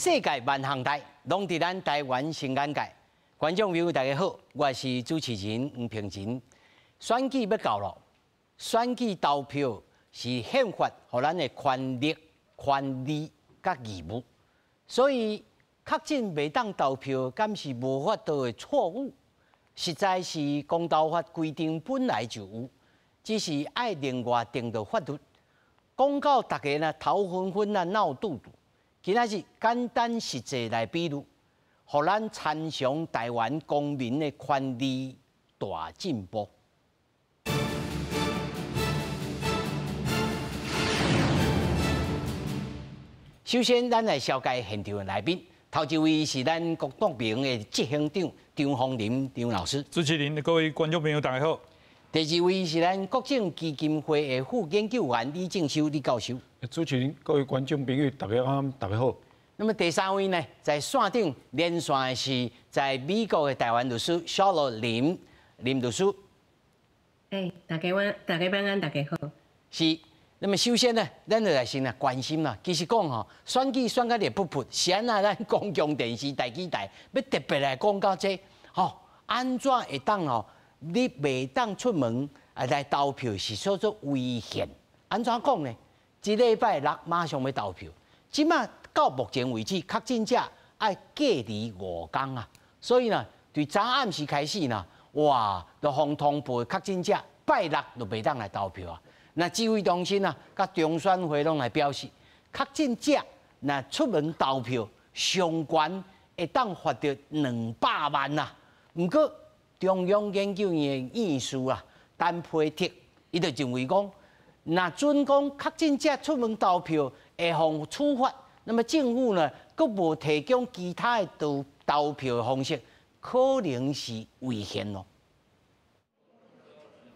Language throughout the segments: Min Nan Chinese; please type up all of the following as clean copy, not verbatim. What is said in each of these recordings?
世界萬項代，攏佇咱台灣新眼界。觀眾朋友大家好，我是主持人黃平仁。選舉欲到囉，選舉投票是憲法予咱的權力、權利佮義務，所以確診袂當投票，敢是無法度的錯誤？實在是公投法規定本來就有，只是愛另外定著法律。講到大家呢頭昏昏啊、鬧肚肚。今仔日簡單實際來比喻，予咱參詳台灣公民的權利大進步。首先，咱來紹介現場的來賓。頭一位是咱國道盟的執行長張宏林張老師。主持人、各位觀眾朋友，大家好。第二位是咱國政基金會的副研究員李正修李教授。主持人、各位觀眾朋友，大家好，大家好。那麼第三位呢，在線頂連線的是在美國的台灣律師小羅林林律師。欸，大家晚，大家晚安，大家好。是。那麼首先呢，咱就來先來關心啦。其實講吼，選舉選甲熱噗噗，是按怎咱公共電視第幾台欲特別來講到這個，吼，按怎會當吼？你袂當出門啊來投票是叫做危險。按怎講呢？這禮拜六馬上欲投票，這馬到目前為止，確診者愛隔離5工啊。所以呢，對昨暗時開始呢，哇，就予通報確診者拜六就袂當來投票啊。那指揮中心啊，佮中選會攏來表示，確診者若出門投票，上懸會當罰著200萬啊。毋過中央研究院的院士啊，陳培哲，伊就認為講，若准講確診者出門投票會予處罰，那麼政府呢，閣無提供其他的投投票的方式，可能是違憲囉。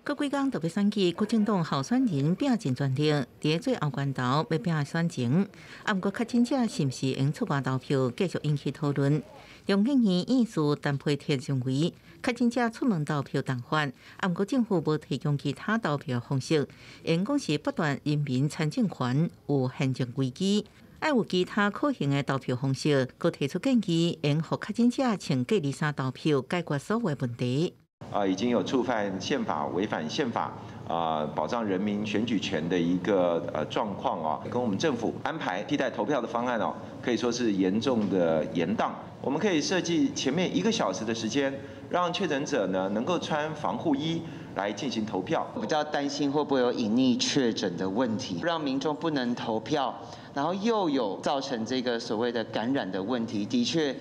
閣幾工就欲選舉，國政黨候選人拼盡全力，佇最後關頭欲拼選情。啊，毋過確診者是毋是會出外投票，繼續引起討論。中研院院士陳培哲認為，確診者出門投票重罰，啊，毋過政府無提供其他投票方式，會講是剝奪人民參政權，有憲政危機。愛有其他可行的投票方式，閣提出建議，會予確診者穿隔離衫投票，解決所有問題。啊，已經有觸犯憲法、違反憲法啊，保障人民選舉權的一個狀況啊，跟我們政府安排替代投票的方案哦，可以說是嚴重的延宕。我們可以設計前面1個小時的時間，讓確診者呢能夠穿防護衣來進行投票。比較擔心會不會有隱匿確診的問題，讓民眾不能投票，然後又有造成這個所謂的感染的問題，的確。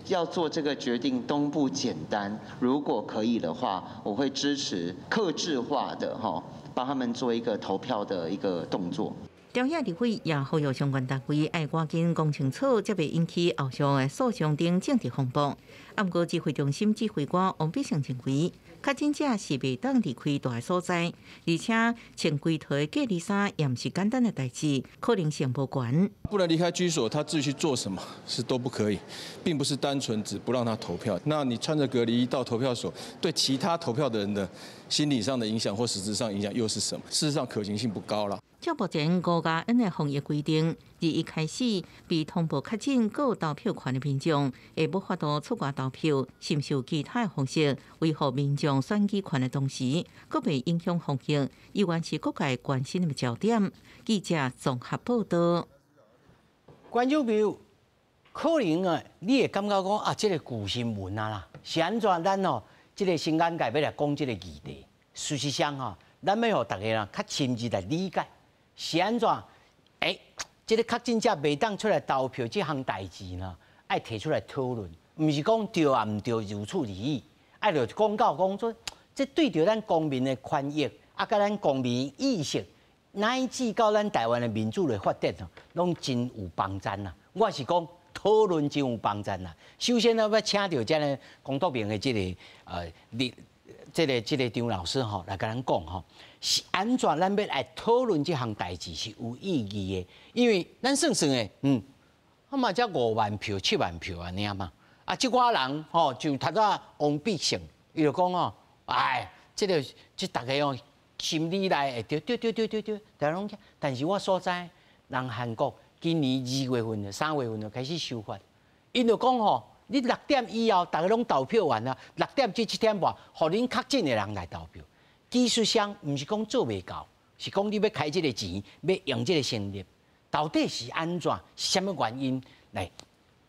要做這個決定都不簡單，如果可以的話，我會支持客製化的哈，幫他們做一個投票的一個動作。朝野立委也呼籲相關單位愛趕緊講清楚，才袂引起後續的訴訟等政治風波。啊，毋過指揮中心指揮官王必勝認為，確診者是袂當離開蹛的所在，而且穿規套的隔離衫也毋是簡單的代誌，可能性無懸。不能離開居所，他至於去做什麼是都不可以，並不是單純只不讓他投票。那你穿着隔離衣到投票所，對其他投票的人的心理上的影響或實質上影響又是什麼？事實上可行性不高啦。照目前國家的防疫規定，自一開始被通報確診閣有投票權的民眾，會無法度出外投票，是毋是有其他的方式維護民眾選舉權的同時，閣袂影響防疫，依然是各界關心的焦點。記者綜合報道。觀眾朋友，可能啊，你會感覺講啊，這個舊新聞啊啦，是按怎咱哦，這個新眼界欲來講這個議題。事實上吼，咱欲予大家啦較深入來理解。是按怎？欸，這個確診者袂當出來投票這項代誌呢，愛提出來討論，毋是講對抑毋對，如此而已。愛就講到講說，這對著咱公民的權益，啊，佮咱公民意識，乃至到咱台灣的民主的發展哦，攏真有幫助啦。我是講討論真有幫助啦。首先呢，欲請著這个公道盟的這個你這個張老師吼來共咱講吼，是按怎咱欲來討論這項代誌是有意義的，因為咱算算的，啊嘛才5萬票、7萬票按呢嘛，啊，這寡人吼就頭拄王必勝，伊就講哦，哎，這個這逐家哦心理內會對對對對對對，但攏但是我所知，人韓國。今年2月份、3月份就開始修法，𪜶就講吼，你六點以後，逐家攏投票完啦，6點至7點半，予恁確診的人來投票。技術上毋是講做袂到，是講你欲開這个錢，欲用這个成立，到底是按怎？是啥物原因？來，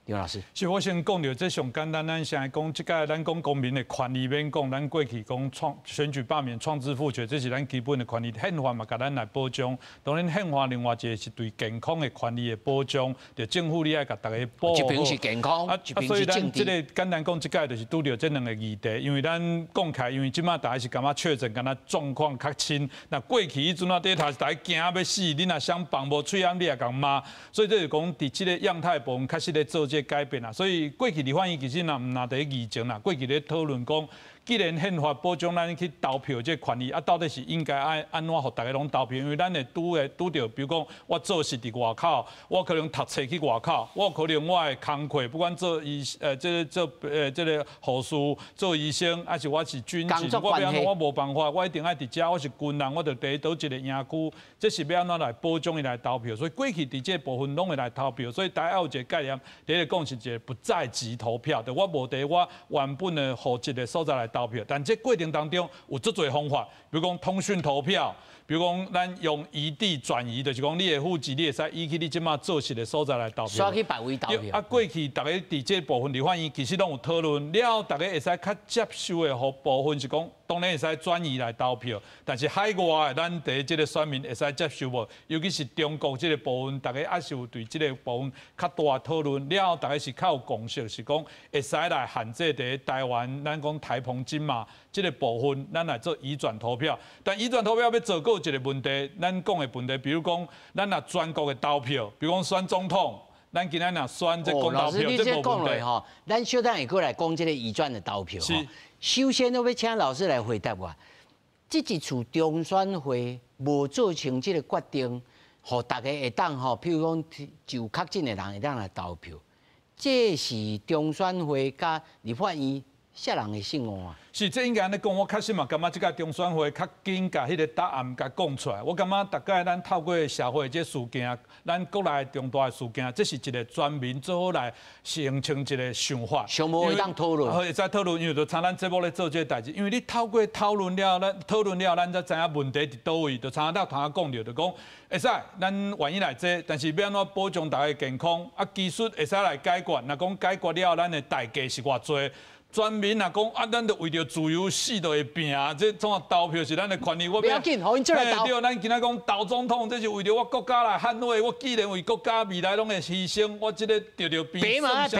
劉老師。是我先講著，這上簡單，咱先來講，這個咱講公民的權利免講，咱過去講創選舉罷免、創制賦權，這是咱基本的權利。憲法嘛，共咱來保障。當然，憲法另外一个是對健康的權利的保障，就政府你愛共逐家保護。一邊是健康，一邊是政治。所以咱這个簡單講，這個就是拄著這兩个議題，因為咱講起來，因為這馬逐家是感覺確診，敢若狀況較輕。那過去彼陣啊，底頭是逐家驚欲死，你若相放無喙罨，你也共罵。所以這就講，佇這个樣態部分確實咧做這個改變啦。所以過去立法院其實若毋若佇議程啦，過去咧討論講，既然憲法保障咱去投票這個權利，啊，到底是應該愛按怎予逐家攏投票？因為咱會拄著，比如講，我做事佇外口，我可能讀冊去外口，我可能我的工課，不管做醫這个做這个護士、做醫生，抑是我是軍警，我欲按怎我無辦法，我一定愛佇遮，我是軍人，我就佇佗一個營區，這是欲按怎來保障伊來投票？所以過去佇這個部分攏會來投票，所以大家有一個概念，第一个講是一個不在籍投票，就我無佇我原本的戶籍的所在來投票，但這過程當中有足濟方法，比如講通訊投票，比如講咱用異地轉移，就是講你的戶籍你會使移去你這馬做事的所在來投票。煞去別位投票。啊，過去逐家佇這部分立法院其實攏有討論，了後逐家會使較接受的部分是講，當然會使轉移來投票，但是海外的咱佇這個選民會使接受無？尤其是中國這個部分，逐家猶是有對這個部分較大討論，了後逐家是較有共識，是講會使來限制佇台灣，咱講台澎金馬這個部分，咱來做移轉投票。但移轉投票欲做，閣有一个問題，咱講的問題，比如講，咱若全國的投票，比如講選總統，咱今仔若選這公投票，這無問題。吼，咱小等會閣來講這个移轉的投票。是。首先，我欲請老師來回答我，這一次中選會無做成這个決定，予逐家會當吼，譬如講就確診的人會當來投票，這是中選會佮立法院啥人的失誤啊？是，這應該按呢講，我確實嘛感覺這個中選會較緊共彼个答案共講出來。我感覺逐擺咱透過社會這事件，咱國內重大的事件，這是一個全民做伙來形成一個想法。上無會當討論。會使討論，因為就親咱節目咧做這个代誌。因為你透過討論了，咱討論了，咱才知影問題佇佗位。就親咱頭拄講著，就講會使，咱願意來這，但是欲按怎保障大家健康？啊，技術會使來解決。若講解決了，咱的代價是偌濟？全民若講啊，咱就為著自由死就會拚，這創啥投票是咱的權利。我不要緊，予𪜶出來投。對，咱今仔講投總統，這是為著我國家來捍衛。我既然為國家未來攏會犧牲，我這个著著病算啥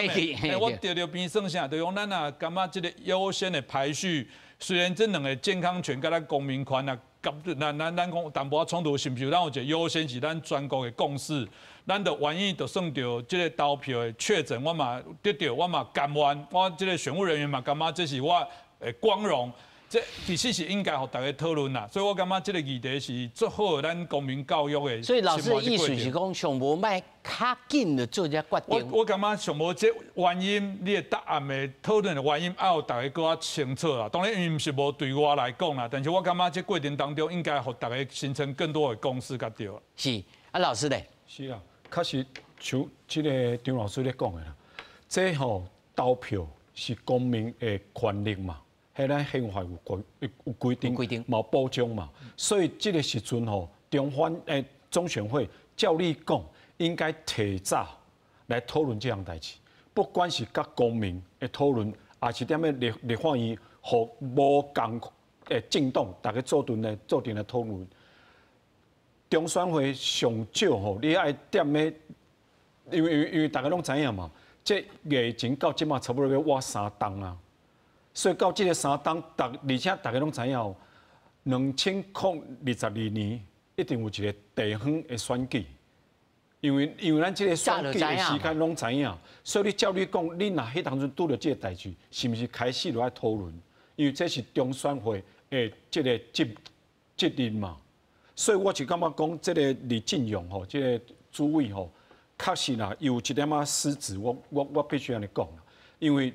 物？我著著病算啥？就講咱若感覺這个優先的排序，雖然這兩个健康權佮咱公民權啊，咱講淡薄仔衝突，是毋是？咱有一个優先是咱全國的共識。咱就願意就算著這个投票的確診，我嘛得著，我嘛甘願，我這个選務人員嘛感覺這是我的光榮。這其實是應該予逐家討論啦，所以我感覺這个議題是足好咱公民教育的。所以老師的意思是講，上無莫較緊就做這決定。我感覺上無這原因，你的答案的討論的原因，愛予逐家閣較清楚啦。當然，伊毋是無對我來講啦，但是我感覺這過程當中應該予逐家形成更多的共識才對。是啊，老師咧。是啊，確實像這个張老師咧講的啦，這吼投票是公民的權利嘛。彼咱憲法有規定，嘛有保障嘛，所以這个時陣吼，中選中選會照理講應該提早來討論這項代誌，不管是佮公民的討論，抑是踮咧立法院予無仝的政黨，逐家做陣來討論。中選會上少吼，你愛踮咧，因為逐家攏知影嘛，這疫情到這馬差不多欲倚三冬啊。所以到這个三冬，而且逐家攏知影哦，2022年一定有一个地方的選舉，因為咱這个選舉的時間攏知影，所以你照理講，你若彼當陣拄著這个代誌，是毋是開始就愛討論？因為這是中選會的這个責任嘛。所以我是感覺講，這个李進勇吼，這个主委吼，確實啦，有一點仔失職，我必須按呢講，因為。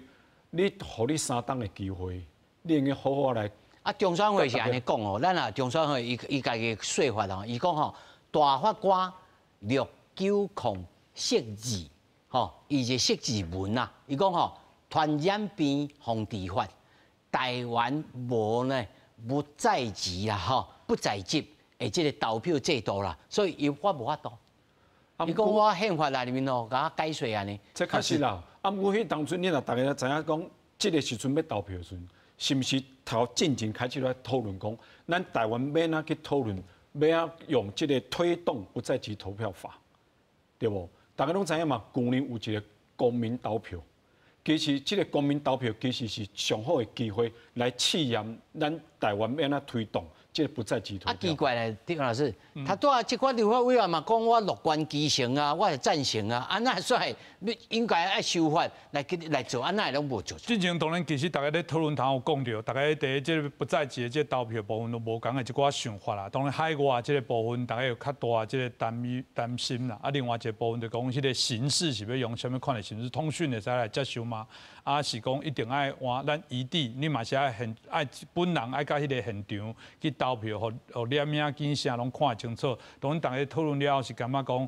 你予你三冬的機會，你應該好好來。啊，中選會是按呢講哦，咱啊中選會伊家己說法哦，伊講吼，大法官6908。釋字，吼，伊一個釋字文啊，伊講吼，傳染病防治法，台灣無呢不在籍啦，吼，不在籍的這個投票制度啦，所以伊我無法度。伊講我憲法內面哦，共我解說按呢。這確實啦，啊，毋過彼當陣你若逐家知影講，這個時陣欲投票的時陣，是毋是頭進前開始來討論講，咱台灣欲按怎去討論，欲按怎用這個推動不在籍投票法，對無？逐家攏知影嘛，舊年有一個公民投票，其實這個公民投票其實是上好的機會來試驗咱台灣欲按怎推動這個不在籍投啊，票。奇怪咧，丁老師，他拄仔這款立法委員嘛講我樂觀其成啊，我是贊成啊，啊那算你應該愛修法來去來做，啊哪會攏無做？之前當然其實大家咧討論頭有講著，大家佇這個不在籍的這個投票部分都無仝的一寡想法啦。當然海外這個部分，大家有較大這個擔憂擔心啦。啊，另外一個部分就講，彼個形式是欲用啥物款的形式，通訊會使來接受嗎？啊，是講一定愛換咱異地，你嘛是愛現愛本人愛到彼個現場去投票，予予連名見啥攏看清楚。當然，大家討論了後是感覺講，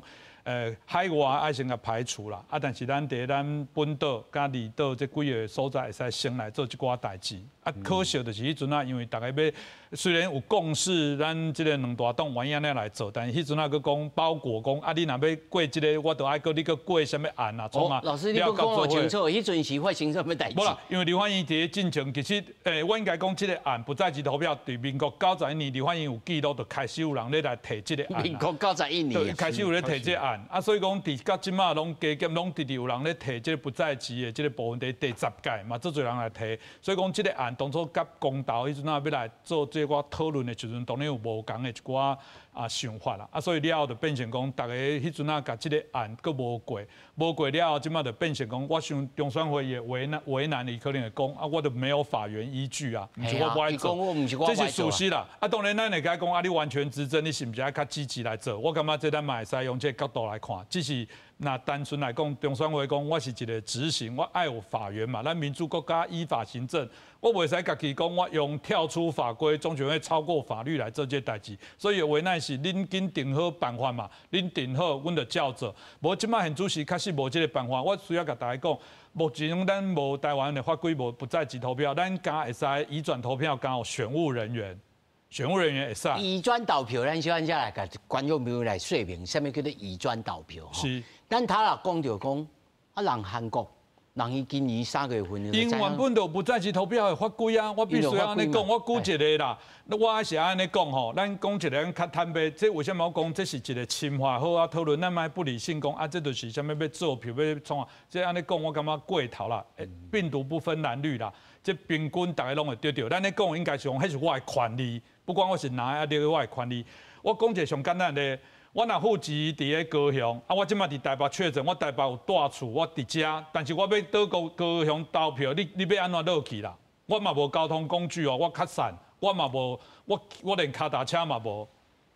海外愛先共排除啦，啊，但是咱佇咱本島佮離島這幾个所在會使先來做這寡代誌。啊，可惜就是彼陣啊，因為逐家欲雖然有共識，咱這个兩大黨願意按呢來做，但是彼陣啊，閣講包裹講啊，你若欲過這个，我著愛閣你閣過啥物案啊，創啊。老師，你閣講予清楚，彼陣是發生啥物代誌？無啦，因為立法院佇咧進前，其實我應該講這个案不在籍投票，佇民國91年立法院有記錄，就開始有人咧來提這个案。民國91年。對，開始有咧提這个案，啊，所以講佇到這馬攏加減攏直直有人咧提這个不在籍的這个部分，佇第10屆嘛，足濟人來提，所以講這个案當初佮公投彼陣啊，欲來做這寡討論的時陣，當然有無仝的一寡啊想法啦，啊，所以了後就變成講，逐家彼陣啊，共這个案閣無過，無過了後，這馬就變成講，我想中選會也為難為難，伊可能會講啊，我都沒有法源依據啊，毋是我無愛做，這是事實啦。啊，當然咱會共講啊，你完全執政，你是毋是愛較積極來做？我感覺這咱嘛會使用這個角度來看，只是若單純來講，中選會講我是一個執行，我愛有法源嘛，咱民主國家依法行政，我袂使家己講我用跳出法規，中選會超過法律來做這代誌，所以為難是恁緊定好辦法嘛，恁定好，阮就照做。無這馬現主時確實無這個辦法，我需要共大家講，目前咱無台灣的法規無不在籍投票，咱敢會使移轉投票，敢有選務人員。選務人員會使移轉投票，咱小按遮來共觀眾朋友來說明，啥物叫做移轉投票？是。咱頭仔講著講，啊，人韓國，人伊今年3月份。𪜶原本就不在籍投票的法規啊，我必須按呢講，我舉一個啦，我是按呢講吼，咱講一個較坦白，這為啥物我講這是一個深化好啊討論，咱莫不理性講啊，這就是啥物欲做票欲創啊，這按呢講我感覺過頭啦，病毒不分藍綠啦，這平均逐家攏會著著，咱咧講應該是講，彼是我的權利，不管我是藍抑綠，我的權利。我講一個上簡單的。我若戶籍佇咧高雄，啊，我這馬佇台北確診，我台北有蹛厝，我佇遮，但是我欲倒高高雄投票，你欲按怎落去啦？我嘛無交通工具哦，我較散，我嘛無，我連跤踏車嘛無，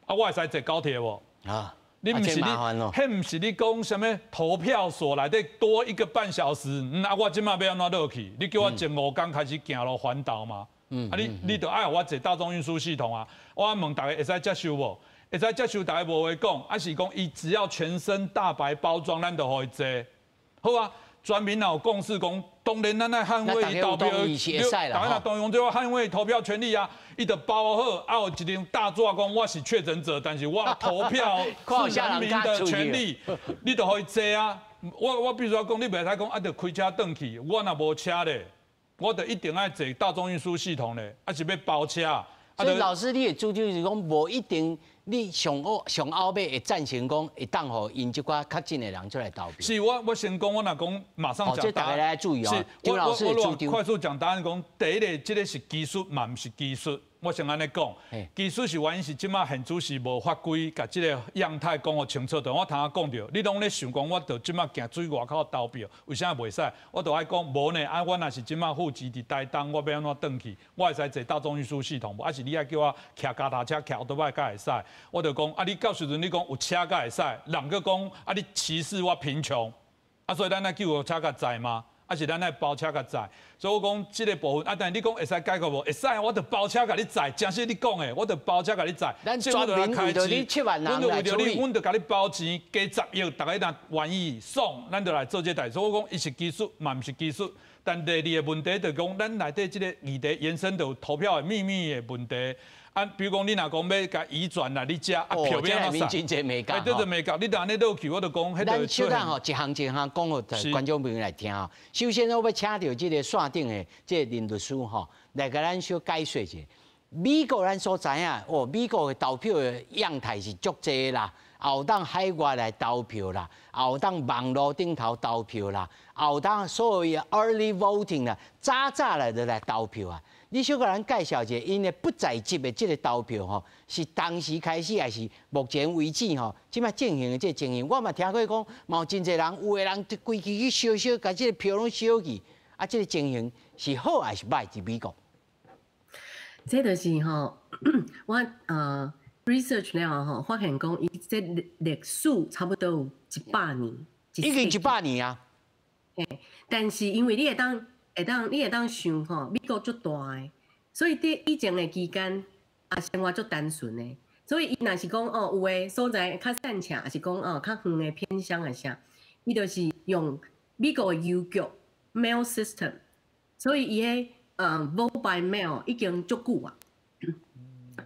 啊，我會使坐高鐵無？啊，你毋是你，彼毋是你講啥物投票所內底多一個半小時，啊，我這馬欲按怎落去？你叫我前5工開始行路環島嗎？啊，你著愛予我坐大眾運輸系統啊！我問大家會使接受無？會使接受，大家無話講，啊是講伊只要全身大白包裝，咱就予伊坐。好啊，全民若有共識講，當然咱愛捍衛伊投票，大家若動用這個捍衛投票權利啊，伊就包好，啊有一張大紙講我是確診者，但是我投票是人民的權利，你就予伊坐啊。我必須要講，你袂使講啊，著開車轉去，我若無車咧，我就一定愛坐大眾運輸系統咧，啊是欲包車。所以老師，你的主張是講，無一定你上後上後尾會贊成講會當予𪜶這寡確診的人出來投票。是我先講，我若講馬上講答案。大家來注意哦。是，我快速講答案講，第一个，這个是技術嘛，毋是技術。我先按呢講，技術是原因是這馬現主是無法規，共這个樣態講予清楚。就我頭仔講著，你攏咧想講，我著這馬行水外口投票，為啥袂使？我著愛講無呢。啊，我若是這馬戶籍佇台東，我欲按怎轉去？我會使坐大眾運輸系統無？啊是你愛叫我騎腳踏車、騎歐多擺才會使？我著講啊，你到時陣你講有車才會使，人閣講啊，你歧視我貧窮，啊，所以咱愛救護車共載嗎？抑是咱愛包車共載？所以我講這个部分，啊，但是你講會使解決無？會使，我就包車共你載。誠實你講的，我就包車共你載。咱專門為著你7萬人來處理。阮就共你包錢，加10億，逐家若願意爽，咱就來做這代。所以我講，伊是技術嘛，毋是技術。但第二个問題就講，咱內底這个議題延伸到投票的秘密的問題。啊，比如講你若講欲共移轉來你遮，啊票欲按怎送？哎，這就眉角，你若按呢落去，我就講，咱小等吼，一項一項講予觀眾朋友來聽吼。首先，我欲請著這个線頂的這个林律師吼，來共咱小解說一下。美國咱所知影，哦，美國的投票的樣態是足濟啦，也有當海外來投票啦，也有當網路頂頭投票啦，也有當所謂 early voting 啦，早早來就來投票啊。你小共咱介紹一下，𪜶的不在籍的這个投票吼，是當時開始還是目前為止吼？這擺進行的這个情形，我嘛聽過講，嘛有真濟人，有的人規氣去燒燒，共這个票攏燒去，啊，這个情形是好還是䆀？佇美國？這就是吼，我research 了吼，發現講伊這歷史差不多有一百年，已經一百年啊。嘿，但是因為你會當。會當想吼，美國足大的，所以佇以前的期間，啊生活足單純的，所以伊若是講哦，有的所在較散赤，抑是講哦較遠的偏鄉的啥，伊就是用美國的郵局 mail system，所以伊彼vote by mail 已經足久啊。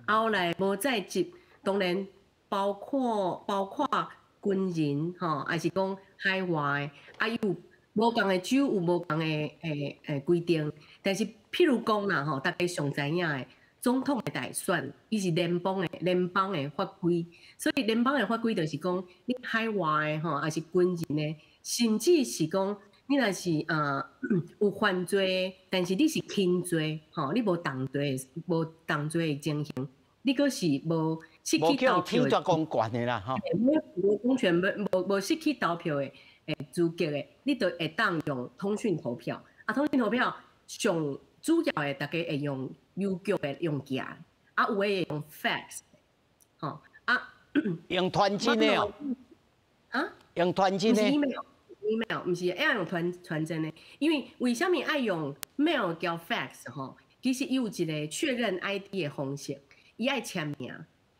後來無在籍，當然包括軍人吼，抑是講海外，啊有無仝的州有無仝的規定，但是譬如講啦吼，大家上知影的總統的大選，伊是聯邦的法規，所以聯邦的法規就是講，你海外的吼，抑是軍人的，甚至是講你若是有犯罪，但是你是輕罪吼，你無重罪，無重罪的情形，你閣是無失去投票的公權的啦吼，無公權無失去投票的資格的，你就會當用通訊投票。啊，通訊投票上主要的，大家會用郵局的用寄，啊，有的會用 fax，吼啊，用傳真的哦，啊，用傳真的，毋是 email，email 毋是愛用傳真的，因為為啥物愛用 mail 交 fax 吼？其實伊有一個確認 ID 的方式，伊愛簽名。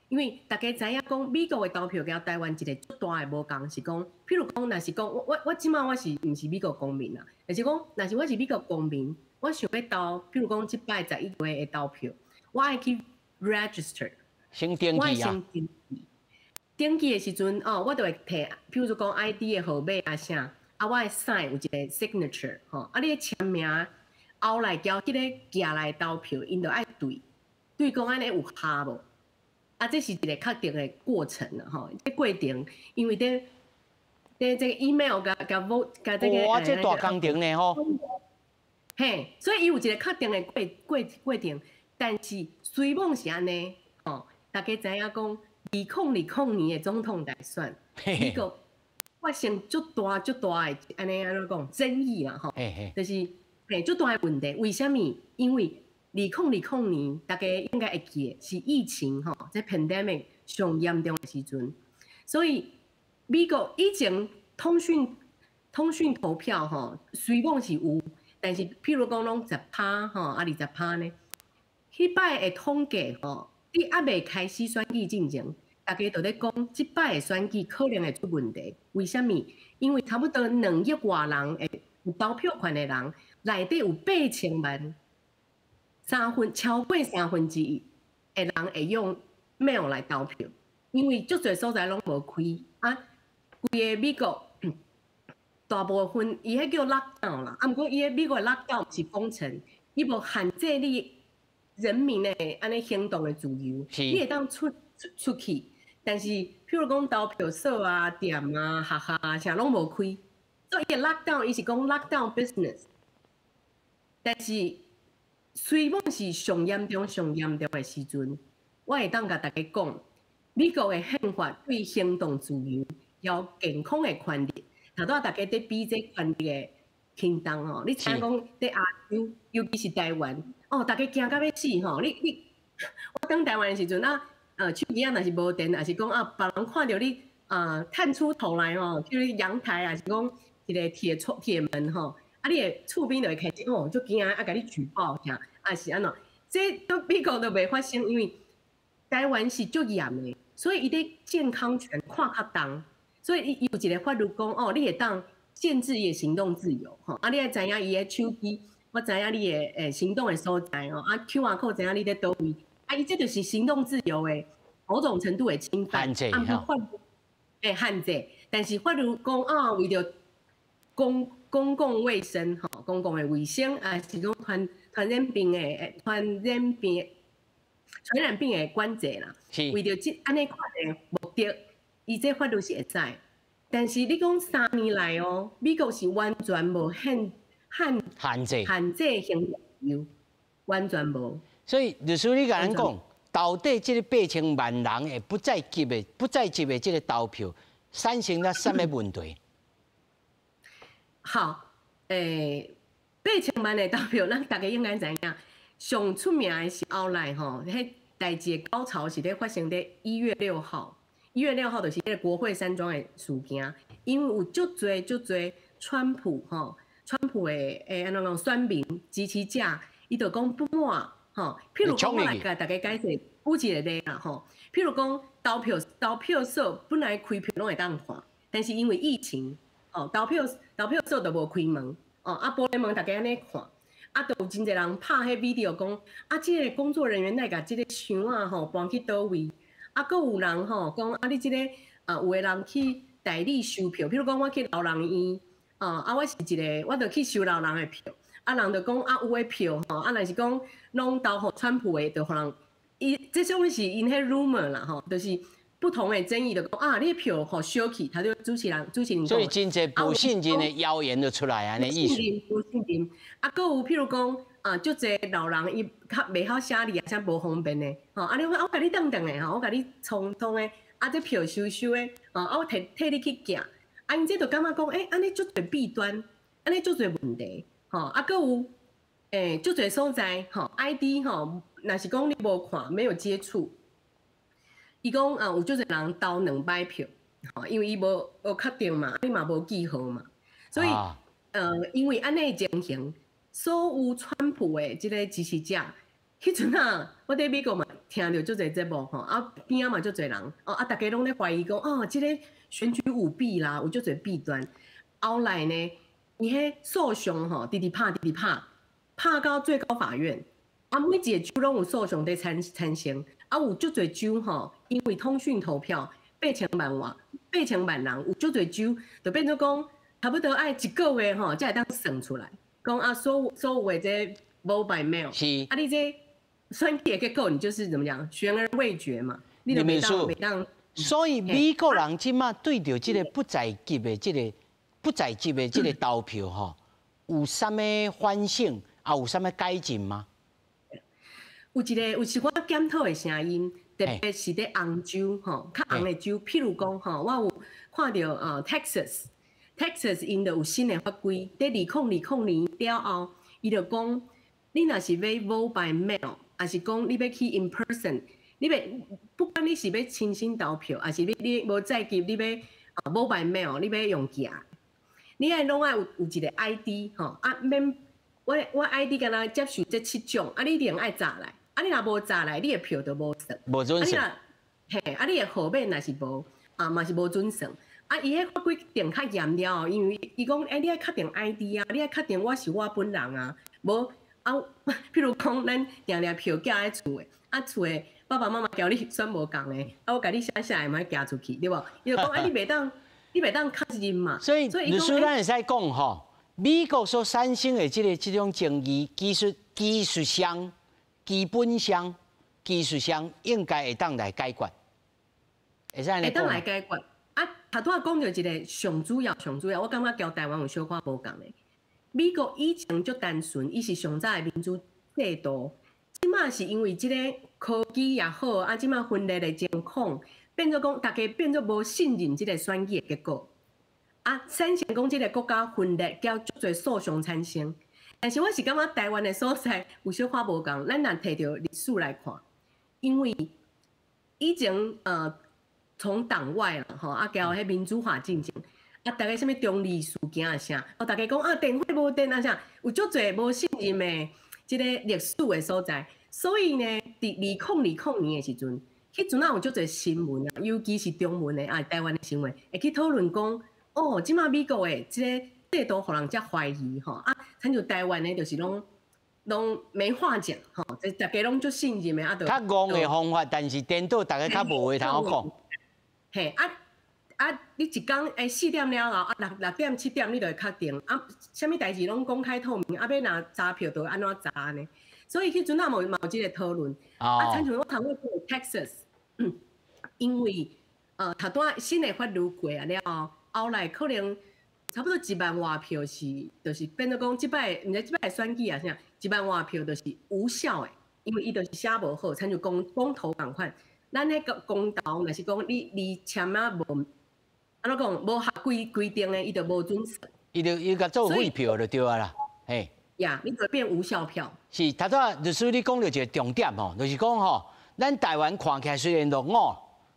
因為大家知影講，美國的投票佮台灣一個足大的無仝是講，譬如講，若是講我這擺我是毋是美國公民啊？就是講，若是我是美國公民，我想欲投，譬如講這擺11月的投票，我愛去 register，先登記啊。先登記。登記的時陣，哦，我就會提，譬如講 ID 的號碼啊啥，啊，我會 sign 有一個 signature，吼，啊，你簽名，後來交彼个寄來投票，𪜶就愛對，對講按呢有效無？啊，這是一個確定的過程啦，吼，這過程，因為佇佇這個 email 共共 vote 共這個，哇，這大工程呢吼。嘿，所以伊有一個確定的過程，但是雖罔是按呢，吼，大家知影講，2020年的總統大選，美國發生足大足大的按呢按怎講爭議啦，吼，就是嘿足大的問題，為啥物？因為2020年，大家應該會記得是疫情吼，這 pandemic 上嚴重的時陣，所以美國以前通訊投票吼，雖講是有，但是譬如講攏10趴吼，啊20趴呢，彼擺的統計吼，佇猶未開始選舉進前，大家都咧講，這擺的選舉可能會出問題。為啥物？因為差不多2億外人會有投票權的人，內底有8000萬，超過三分之一的人會用 mail 來投票，因為足濟所在攏無開啊，規個美國大部分伊彼叫 lockdown 啦，啊，毋過伊彼美國的 lockdown 毋是封城，伊無限制你人民的按呢行動的自由，你會當出去，但是譬如講投票所啊、店啊、學校啊，啥攏無開，所以伊的 lockdown 伊是講 lockdown business，但是雖罔是上嚴重、上嚴重的時陣，我會當共大家講，美國的憲法對行動自由、佮健康的權利，頭拄仔大家佇比這權利的輕重吼，你聽講佇亞洲，尤其是台灣，哦，大家驚甲欲死吼！你我轉台灣的時陣啊，手機仔若是無電，抑是講啊，別人看著你啊，探出頭來吼，去陽台，抑是講一個鐵窗、鐵門吼，啊，你的厝邊就會開始哦，足驚啊，共你舉報啥，啊是按怎？這佇美國都袂發生，因為台灣是足嚴的，所以伊佇健康權看較重，所以伊有一个法律講哦，你會當限制伊的行動自由，吼，啊，你愛知影伊的手機，我知影你的行動的所在哦，啊，QR code 知影你佇佗位，啊，伊這就是行動自由的某種程度的侵犯，限制吼，限制，但是法律講啊，為著公共衛生吼，公共的衛生啊，是講傳染病的管制啦，為著這按呢款的目的，伊這法律是會使。但是你講3年來哦，美國是完全無限限限制限制行動自由，完全無。所以律師，你共咱講，到底這个8000萬人的不在籍的這个投票，產生了啥物問題？好，8000萬的投票，咱大家應該知影，上出名的是後來吼，彼代誌的高潮是咧發生佇一月六號。一月六號就是彼个國會山莊的事件，因為有足濟足濟川普吼，川普的按怎講選民支持者，伊就講不滿吼。譬如講，我來共大家解釋，舉一个例啦吼。譬如講，投票所本來開票攏會當看，但是因為疫情，哦，投票所就無開門，哦，啊，玻璃門大家按呢看，啊，就有真濟人拍彼 video 講，啊，這个工作人員來共這个箱仔吼搬去佗位？啊，閣有人吼講，啊，你這个啊，有的人去代理收票，譬如講我去老人院，啊，我是一个，我就去收老人的票，啊，人就講啊，有的票吼，啊，若是講攏投予川普的，就予人，伊這種是𪜶彼 rumor 啦吼，就是不同的爭議，就講啊，你的票予燒去，他就主持人所以真濟不信任的謠言就出來按呢意思。不信任，啊，閣有譬如講。啊，足濟老人伊較袂曉寫字啊，啥無方便的，吼，啊你我共你轉轉的吼，我共你充通的，啊這票收收的，吼，啊我替替你去寄，啊𪜶這就感覺講，欸，按呢足濟弊端，按呢足濟問題，吼，啊閣有，足濟所在，吼，ID 吼，若是講你無看，沒有接觸，伊講啊有足濟人投兩擺票，吼，因為伊無確定嘛，你嘛無記號嘛，所以，因為按呢情形。所有川普的這个支持者，彼陣啊，我佇美國嘛聽著足濟節目吼，啊邊仔嘛足濟人，哦啊，逐家攏咧懷疑講，哦，這个選舉舞弊啦，有足濟弊端。後來呢，伊彼訴訟吼，直直拍，直直拍，拍到最高法院，啊，每一个州攏有訴訟佇產生，啊，有足濟州吼，因為通訊投票8000萬外，8000萬人有足濟州，就變做講，差不多愛一個月吼，才會當算出來。講啊，所有的這 vote by mail，啊，你這選舉的結果，你就是怎麼講，懸而未決嘛。你就袂當袂當。所以美國人這馬對著這个不在籍的這个投票吼，有啥物反省啊？有啥物改進嗎？有一個有一寡檢討的聲音，特別是佇紅州吼，較紅的州，譬如講吼，我有看著啊，Texas。Texas 𪜶就有新的法規，佇2020年了後，伊就講，你若是欲 vote by mail，抑是講你欲去 in person，你欲不管你是欲親身投票，抑是你無在籍，你欲啊 vote by mail，你欲用寄，你愛攏愛有一个 ID 吼，啊免我 ID 敢若接受這七種，啊你一定愛閘來，啊你若無閘來，你的票就無算。無準算。嘿，啊你的號碼若是無，啊嘛是無準算。啊，伊彼法規定較嚴了後，因為伊講，欸，你愛確定 ID 啊，你愛確定我是我本人啊，無啊，譬如講，咱定定票寄佇厝的，啊厝的爸爸媽媽交你選無仝的，啊我共你寫寫的，嘛寄出去，對無？伊就講，啊你袂當，你袂當確認嘛。所以，律師，咱會使講吼，美國所產生的這種爭議，其實技術上、基本上、技術上應該會當來解決，會使按呢講。會當來解決。啊，頭拄仔講著一个上主要、上主要，我感覺交台灣有小可無仝的。美國以前足單純，伊是上早的民主制度，這馬是因為這个科技也好，啊，這馬分裂的情況，變做講大家變做無信任這个選舉的結果，啊，產生講這个國家分裂，交足濟訴訟產生。但是我是感覺台灣的所在有小可無仝，咱若提著歷史來看，因為以前從黨外啦，吼啊，交彼民主化進程，啊，逐家啥物中坜事件啊啥，哦，逐家讲啊，电火无电啊啥，有足济无信任的这个历史的所在。所以呢，伫2020年的时阵，彼阵啊有足济新闻啊，尤其是中文的啊，台湾的新闻，会去讨论讲，哦，这马美国的这个制度，予人遮怀疑吼啊，亲像台湾的，就是拢没话讲吼，这逐家拢足信任的啊，就较戆的方法，但是颠倒逐家较无话通讲。嘿啊啊！你一工4点了后啊，六点7点你就会确定啊，啥物代志拢公开透明啊，欲若查票就按怎查呢？所以彼阵啊，嘛有这个讨论。啊，亲像我头拄讲 Texas，因为头拄新的法律过啊了后，后来可能差不多1万外票是，就是变做讲这摆，毋知这摆选举啊啥，1万外票就是无效的，因为伊就是写无好，亲像公公投仝款。咱彼个公投，若是讲你签啊无，按怎讲无合规定的，伊就无准算。伊就伊共做废票就对啊啦，嘿。呀，你就变无效票。是，头拄仔律师你讲著一个重点吼，就是讲吼，咱台湾看起来虽然落伍，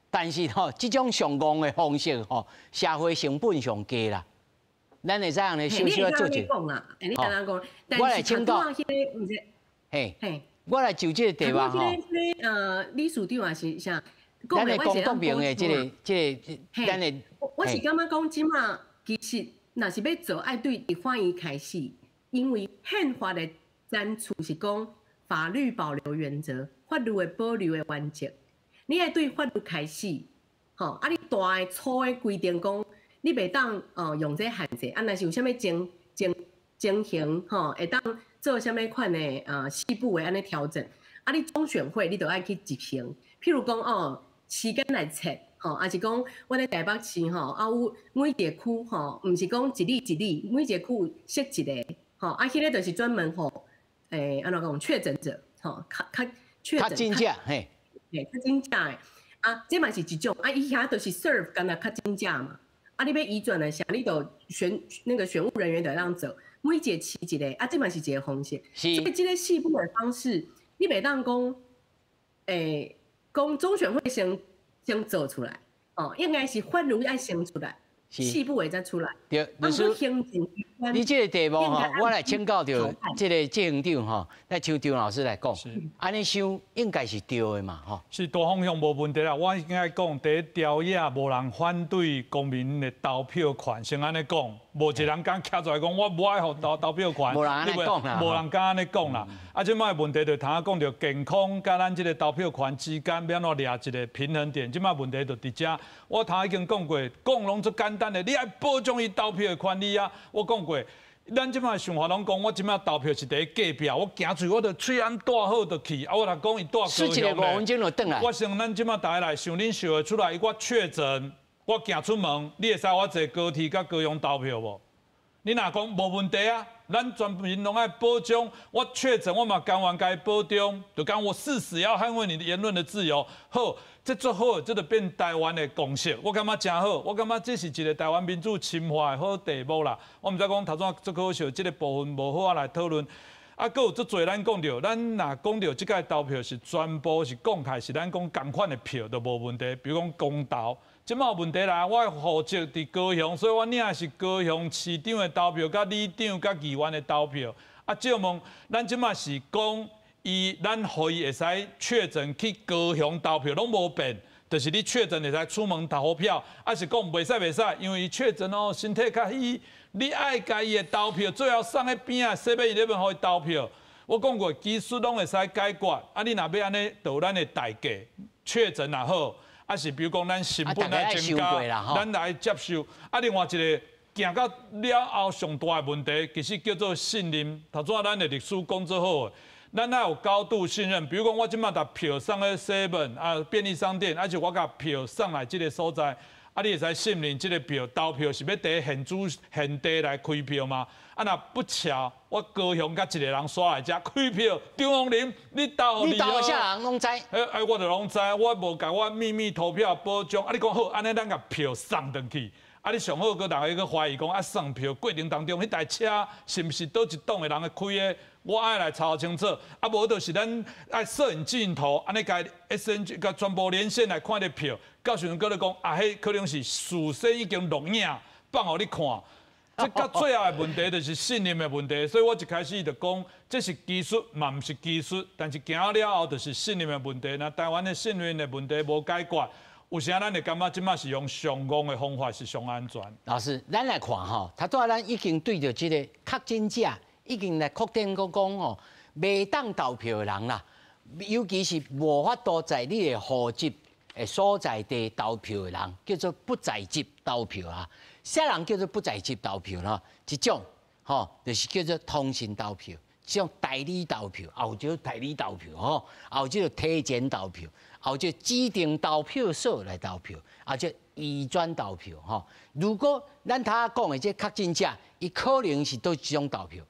但是吼，这种上戆的方式吼，社会成本上低啦。咱会使按呢小小做者。讲啦，你按怎讲？我来请教。嘿，我来就这个题目吼。理事长也是啥？咱的公公平的这个，咱的。我是感觉讲，这马其实若是欲做，爱对立法院开始，因为宪法的前处是讲法律保留原则，法律的保留的原则。你爱对法律开始，吼啊！你大的粗的规定讲，你袂当用这限制，啊，若是有啥物情形吼，会当做啥物款的细部的按呢调整，啊，你中选会你就爱去执行。譬如讲哦，时间来设，吼，抑是讲阮咧台北市吼，啊有每一个区吼，毋是讲一里一里，每一个区设一个，吼，啊，彼个就是专门予按怎讲确诊者，吼，较较确诊，确诊者，嘿，嘿，确诊者的，啊，这嘛是一种，啊，伊遐就是 serve 干焦确诊者嘛，啊，你欲移转的啥，你就选那个选务人员就当做，每一个市一个，啊，这嘛是一个方式。所以这个细部的方式，你袂当讲，讲中选会先做出来，哦，应该是法律爱先出来，细部会再出来。对，律师，你这个题目吼，我来请教著这个执行长吼，来请张老师来讲，按呢想应该是对的嘛，吼。是大方向无问题啦。我应该讲，伫朝野无人反对公民的投票权，先按呢讲，无一个人敢徛出来讲，我无爱予投票权。无人按呢讲啦。无人敢按呢讲啦。啊，这摆问题就头讲著健康佮咱这个投票权之间，欲按怎掠一个平衡点？这摆问题就伫遮。我头已经讲过，讲拢足简单的，你爱保障伊投票的权利啊。我讲过，咱这摆想法拢讲，我这摆投票是伫隔壁，我行出去我就喙罨戴好就去。啊，我若讲伊住高雄咧，5分钟就转来。我想咱这摆大家来想，恁想会出来，我确诊，我行出门，你会使我坐高铁佮高雄投票无？你若讲无问题啊，咱全民拢爱保障。我确诊，我嘛甘愿共伊保障，就讲我誓死要捍卫你的言论的自由。好，这足好，这就变台湾的共识。我感觉真好，我感觉这是一个台湾民主深化的好题目啦。我毋知讲头先足可惜，这个部分无好仔来讨论。啊，阁有足济咱讲著，咱若讲著这届投票是全部是公开，是咱讲仝款的票都无问题。比如讲公投。这马有问题啦，我的户籍伫高雄，所以我领的是高雄市长的投票、佮里长、佮议员的投票。啊，借问，咱这马是讲伊，咱予伊会使确诊去高雄投票，拢无变，就是你确诊会使出门投票，啊是讲袂使袂使，因为伊确诊哦，身体较虚，你爱共伊的投票，最后送去边仔，7-Eleven 予伊投票。我讲过，技术拢会使解决，啊，你若欲按呢，就有咱的代价，确诊也好。啊是比如讲，咱成本来增加，咱来接受。啊，另外一个行到了后上大的问题，其实叫做信任。头拄仔咱的律师讲做好，咱爱有高度信任。比如讲，我这马共票送去 seven 啊便利商店，抑是我共票送来这个所在，啊，你会使信任这个票投票是欲伫现主现地来开票吗？啊，若不巧，我高雄佮一个人煞来遮开票，张宏林，你投你投啥人拢知？哎哎，我就拢知，我无共我秘密投票保障。啊，你讲好，按呢咱共票送转去。啊，你上好阁逐家阁怀疑讲啊，送票过程当中，彼台车是毋是佗一党的人的开的？我爱来查清楚。啊，无就是咱爱摄影镜头，按呢共 SNG 共全部连线来看著票，到时阵阁咧讲啊，彼可能是事先已经录影。放予你看。這到最後的問題就是信任的問題，所以我一開始就講，這是技術嘛，毋是技術，但是行了後就是信任的問題。若台灣的信任的問題無解決，有時咱會感覺這馬是用上戇的方法是上安全。老師，咱來看吼，頭拄仔咱已經對著這个確診者已經來確定講講吼，袂當投票的人啦，尤其是無法度在你的戶籍的所在地投票的人，叫做不在籍投票啊。啥人叫做不在籍投票啦？一種吼，就是叫做通訊投票，一種代理投票，也有這代理投票吼，也有這個提前投票，也有這指定投票所來投票，也有這移轉投票吼。如果咱頭仔講的這確診者，伊可能是佗一種投票，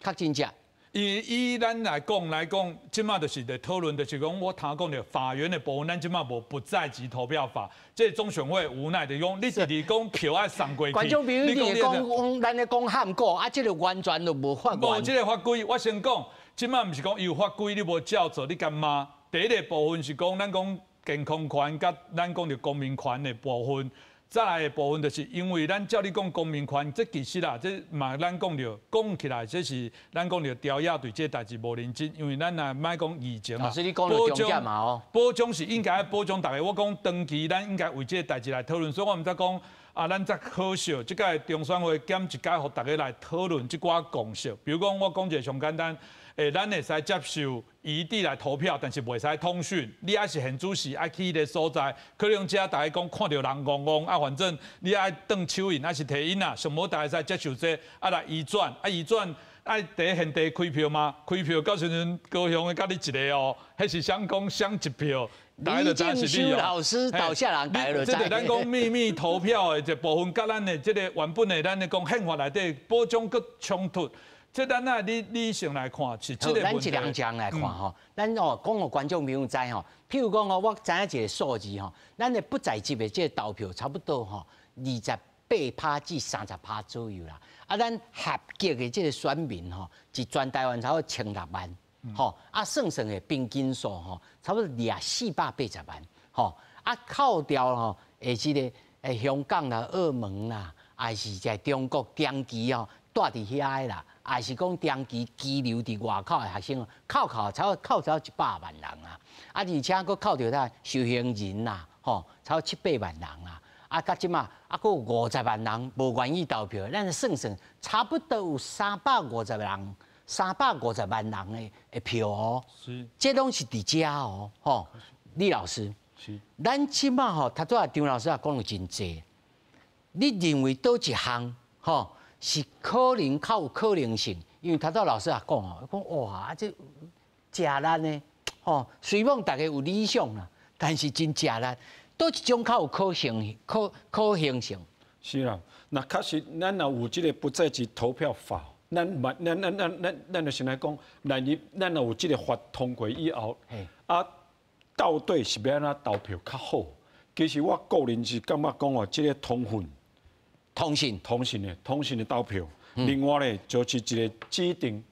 確診者。以咱來講，這馬就是咧討論，就是講我頭講著法院的部分，咱這馬無不在籍投票法，這中選會無奈的講，你直直講票愛送過去。觀眾朋友，你講講咱咧講漢語，啊，這个完全就無法。無這个法規，我先講，這馬毋是講伊有法規，你無照做，你敢罵？第一个部分是講，咱講健康權佮咱講著公民權的部分。再來的部分就是因為咱照你講公民權，這其實啦，這嘛咱講著講起來，這是咱講著朝野對這代誌無認真，因為咱若莫講疫情嘛，保障嘛哦，保障是應該保障大家。我講長期咱應該為這个代誌來討論，所以我毋知講啊，咱才可惜，這屆中選會減一屆，予大家來討論這寡共識。比如講，我講一个上簡單。咱會使接受異地來投票，但是袂使通訊。你愛是現主時愛去彼个所在，可能遮大家講看著人戇戇啊，反正你愛轉手印，還是提印啊，上無大家會使接受這個，啊來移轉，啊移轉愛佇現地開票嗎？開票到時陣高雄的佮你一个哦，彼是誰講誰一票？李正修老師投啥人，大家就知。這個咱講秘密投票的這部分，佮咱的這個原本的咱的講憲法內底保障閣衝突。這咱愛理理性來看，是這個問題。咱一人一人來看吼，咱哦講予觀眾朋友知吼。譬如講吼，我知影一个數字吼，咱的不在籍的這个投票差不多吼，28%至30%左右啦。啊，咱合格的這个選民吼，是全台灣差不多1006萬，吼啊算算的平均數吼，差不多480萬，吼啊扣掉吼，會這个香港啦、澳門啦，還是在中國長期吼蹛佇遐的啦。還是講長期羈留佇外口的學生，扣扣差不多扣走100萬人啊！啊，而且閣扣著啥受刑人啦，吼，差不多七八萬人啊！啊，到這馬啊，閣有50萬人無願意投票，咱算算，差不多有350人，350萬人的票哦。是，這攏是佇遮哦，吼，李老師，是，咱這馬吼，頭拄仔張老師也講了真濟，你認為佗一項吼？是可能較有可能性，因為頭拄老師也講哦，講哇，這食力呢，吼，雖罔大家有理想啦，但是真食力，佗一種較有可行性？是啦，那確實，咱若有這个不在籍投票法，咱嘛，咱咱咱咱咱就先來講，咱伊咱若有這个法通過以後，啊，到底是欲按怎投票較好？其實我個人是感覺講哦，這个通訊。通訊、通訊的投票，另外咧就是一个指定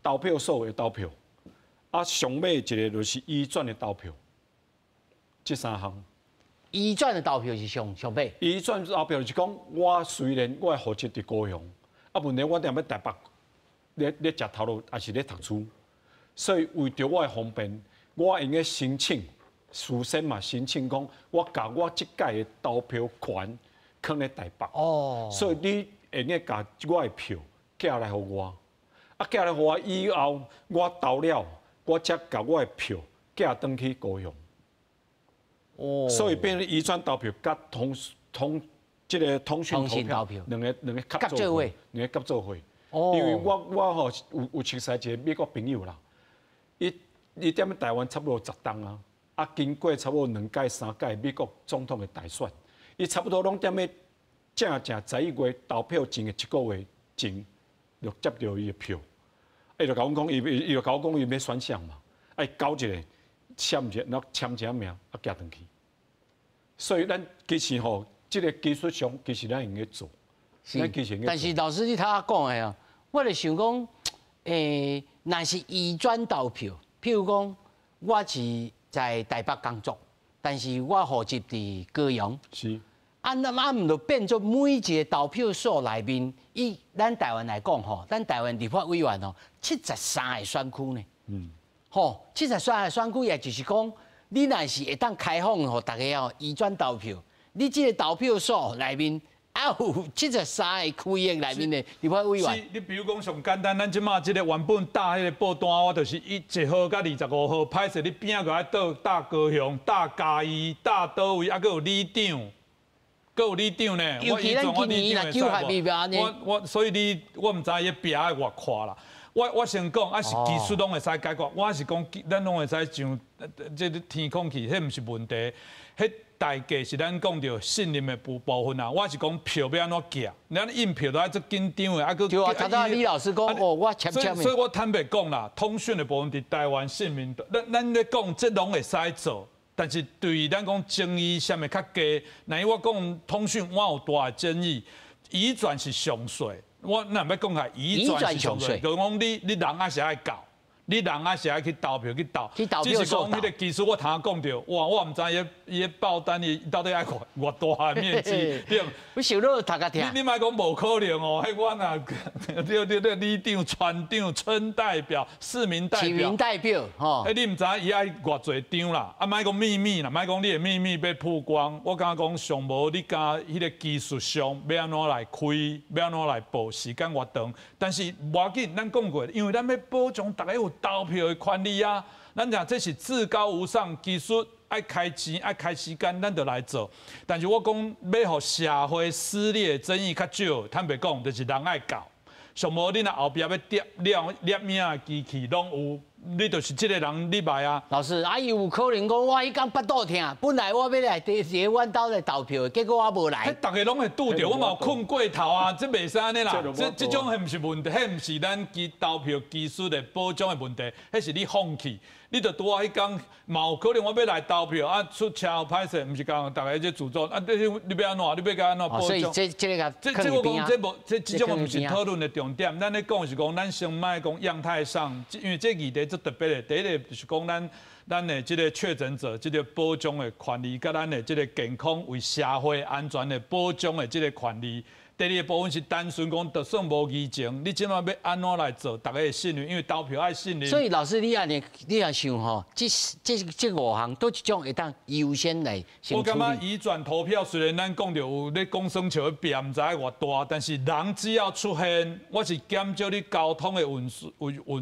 投票所的投票，啊，上尾一个就是移轉的投票，這三項。移轉的投票是上上尾。移轉投票就是講，我雖然我的戶籍佇高雄，啊，問題我踮咧台北咧咧食頭路，抑是咧讀書，所以為著我的方便，我會用得申請，事先嘛申請講，我共我這屆的投票權囥咧台北，所以你會用得共我的票寄來予我，啊寄來予我以後，我投了，我才共我的票寄轉去高雄。所以變成移轉投票佮通通這个通訊投票，兩个合做伙，兩个合做伙。因為我吼有熟似一个美國朋友啦，伊伊踮咧台灣差不多10冬啊，啊經過差不多兩屆三屆美國總統的大選。伊差不多攏踮咧正正11月投票前的一個月前，就接著伊的票。伊就共阮講，伊就共我講，伊欲選誰嘛？啊，伊勾一个，簽一个，然後簽一下名，啊，寄轉去。所以咱其實吼，這个技術上其實咱會用得做。是，但是老師你頭仔講的啊，我就想講，若是移轉投票，譬如講，我是在台北工作，但是我戶籍佇高雄。是。啊，那啊毋就變做每一個投票所內面，以咱台灣來講吼，咱台灣立法委員吼，73個選區呢，吼，73個選區，也就是講，你若是會當開放予大家哦移轉投票，你這個投票所內面啊有73個區域內面的立法委員。你比如講上簡單，咱這馬這個原本打彼個報單，我就是1號佮25號，歹勢你邊仔閣愛倒打高雄、打嘉義、打佗位，啊，閣有里長。閣有里長呢，尤其咱今年若九合一我所以你我毋知伊壁愛偌闊啦。我先講，啊是技術攏會使解決，我是講咱攏會使上這個天空去，彼毋是問題。彼代價是咱講著信任的部分啊。我是講票欲按怎寄，咱印票都愛足緊張的，啊閣。對啊，頭拄李老師講，哦，我簽簽。所以我坦白講啦，通訊的部分佇台灣市民，咱咧講，這攏會使做。但是對咱講爭議啥物較低，那因我講通訊我有大的爭議，移轉是上稅，我若欲講下移轉是上稅，就講你人還是愛到，你人還是愛去投票去投，只是講彼個技術我頭先講著，哇，我毋知伊報單伊到底愛偌大的面積，對。我想到讀較聽。你莫講無可能哦，彼我若對對對，里長、村長、村代表、市民代表。市民代表，吼。彼你毋知伊愛偌濟張啦，啊，莫講秘密啦，莫講你的秘密欲曝光。我感覺講上無你加彼個技術上欲按怎來開，欲按怎來報，時間偌長。但是無要緊，咱講過，因為咱欲保障大家有投票的權利啊。咱講這是至高無上技術。愛開錢，愛開時間，咱就來做。但是我講欲予社會撕裂爭議較少，坦白講，就是人愛到。上無你若後壁欲疊了列名的機器攏有，你就是這個人入來啊。老師，啊伊有可能講我彼工腹肚疼，本來我欲來佇阮兜來投票，結果我無來。彼逐个攏會拄著，我嘛有睏過頭啊，這袂使按呢啦。這種彼毋是問題，彼毋是咱投票技術的保障的問題，彼是你放棄。你就拄仔彼工，嘛有可能我欲來投票啊，出車禍歹勢，毋是共逐个這自作啊？你欲按怎？你欲共按怎保障？所以這這个這我講這無這這種毋是討論的重點。咱咧講是講，咱先莫講樣態上，因為這議題足特別的。第一個就是講咱的這個確診者，這個保障的權利，佮咱的這個健康為社會安全的保障的這個權利。第二個部分是單純講，就算無疫情，你這馬欲按怎來做？大家的信任，因為投票愛信任。所以老師，你按呢，你也想吼，這五項佗一種會當優先來先處理。我感覺移轉投票雖然咱講著有咧講耍笑的壁，毋知愛偌大，但是人只要出現，我是減少你交通的運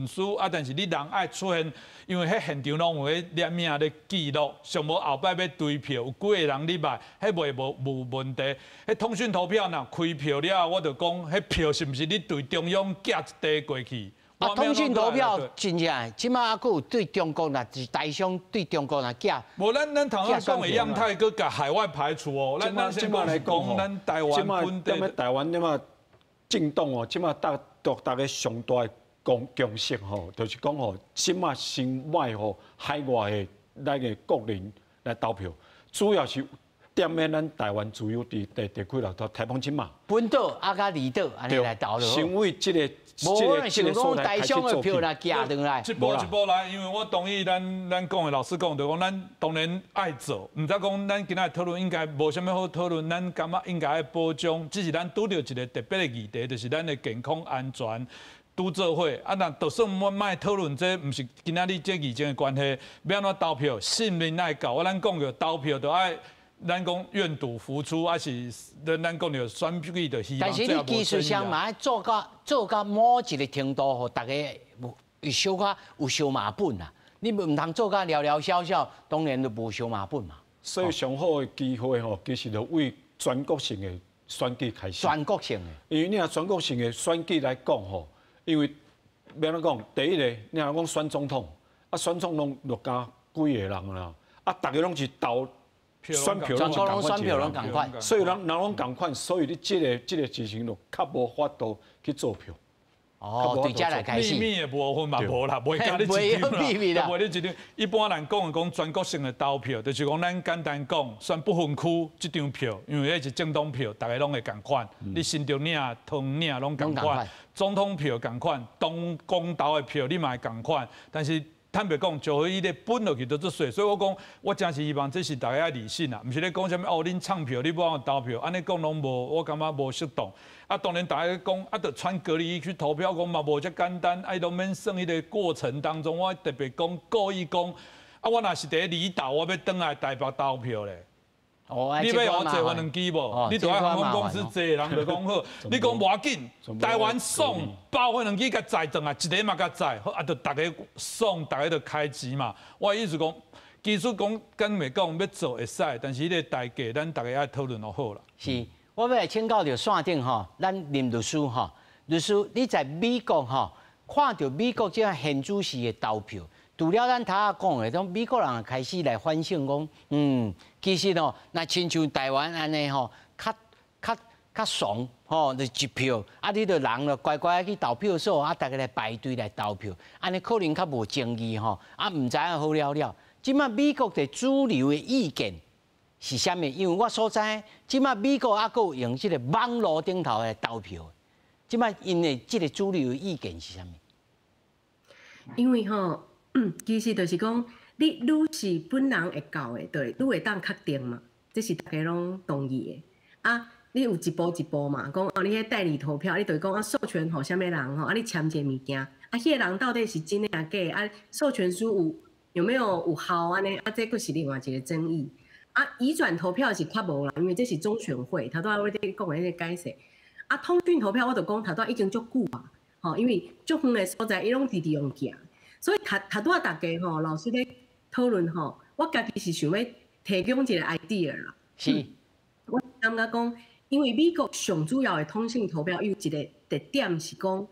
輸啊，但是你人愛出現，因為彼現場攏有彼列名咧記錄，上無後擺欲對票，有幾個人入來，彼袂無問題。彼通訊投票若開票了，我就講，彼票是毋是你對中央寄一塊過去？啊，通訊投票真正，這馬閣有對中國若是台商對中國若寄。無，咱頭先講的樣態，閣共海外排除哦。咱這馬來講，咱台灣本地。台灣這馬政黨哦，這馬逐家上大的共識吼，就是講吼，這馬先莫予海外的咱的國民來投票，主要是。踮咧咱台灣自由地地區內頭，台澎金馬。本島啊，佮離島按呢來投咯。先為這個、這個、這個所在開始做票來寄轉來。一步一步來，因為我同意咱講的老師講，就講咱當然愛做，毋知講咱今仔討論應該無啥物好討論，咱感覺應該愛保障，只是咱拄著一個特別的議題，就是咱的健康安全。拄做伙啊，若就算我莫討論這，毋是今仔日這議程的關係，欲按怎投票，信任愛到，我咱講著投票就愛。咱講願賭服輸，還是咱講著選舉就希望。但是你技術上嘛愛做到某一個程度，予大家有小可有相罵本啊。你毋通做甲寥寥少少，當然就無相罵本嘛。所以上好的機會吼，其實就為全國性的選舉開始。全國性的。因為你若全國性的選舉來講吼，因為欲按怎講，第一个，你若講選總統，啊選總統6加幾個人啦，啊逐家攏是投。選票攏仝款，所以人攏仝款，所以你這個事情就較無法度去做票。哦，對這來開始。秘密的部分嘛無啦，袂共你一張啦，袂你一張。一般人講的講全國性的投票，就是講咱簡單講，選不分區這張票，因為彼是政黨票，逐家攏會仝款。你新竹領、桃園領攏仝款，總統票仝款，公投的票你嘛會仝款，但是。坦白讲，就伊咧分落去都足细，所以我讲，我真是希望这是大家理性啦，毋是咧讲啥物哦，恁唱票，你无爱投票，按呢讲拢无，我感觉无适当。啊，当然大家讲啊，著穿隔离衣去投票，讲嘛无遮简单，啊，拢免算彼个过程当中，我特别讲故意讲，啊，我若是伫离岛，我欲转来台北投票咧。你欲予我坐无人机无？你著爱航空公司坐，人就讲好。你讲无要紧，台湾送包飞轮机共载转来，一个嘛共载，好啊，就逐家爽，逐家就开钱嘛。我意思讲，技术讲敢袂讲欲做会使，但是彼个代价，咱逐家爱讨论就好啦。是，我欲来请教著线顶吼，咱林律师吼，律师你在美国吼，看著美国这现主时的投票。除了咱头仔讲的，种美国人开始来反省讲，其实吼，若亲像台湾按呢吼，较较较爽吼，就一票，啊，你著人就乖乖去投票所，啊，逐家来排队来投票，按呢可能较无争议吼，啊，毋知影好了了。这马美国的主流的意见是啥物？因为我所知，这马美国犹阁有用这个网路顶头来投票，这马𪜶的这个主流的意见是啥物？因为吼，其实就是讲，你愈是本人会到的，对，愈会当确定嘛，这是大家拢同意的。啊，你有一步一步嘛，讲哦，你彼代理投票，你就是讲啊，授权予啥物人吼，啊，你签一个物件，啊，彼个人到底是真的抑假？啊，授权书有没有有效按呢？啊，这阁是另外一个争议。啊，移转投票是较无啦，因为这是中选会，头拄仔我咧讲的彼个解释。啊，通讯投票我就讲头拄仔已经足久啊，吼，因为足远的所在，伊拢直直用寄。所以头头拄仔大家吼，老师咧讨论吼，我家己是想欲提供一个 idea 啦。我感觉讲，因为美国上主要的通信投票有一个特点是讲，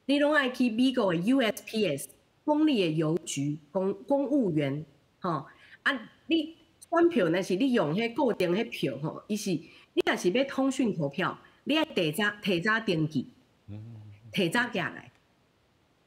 你拢爱去美国的 USPS 公立的邮局公务员吼，啊，你选票若是你用彼固定彼票吼，伊是你若是欲通讯投票，你爱提早登记，提早寄来，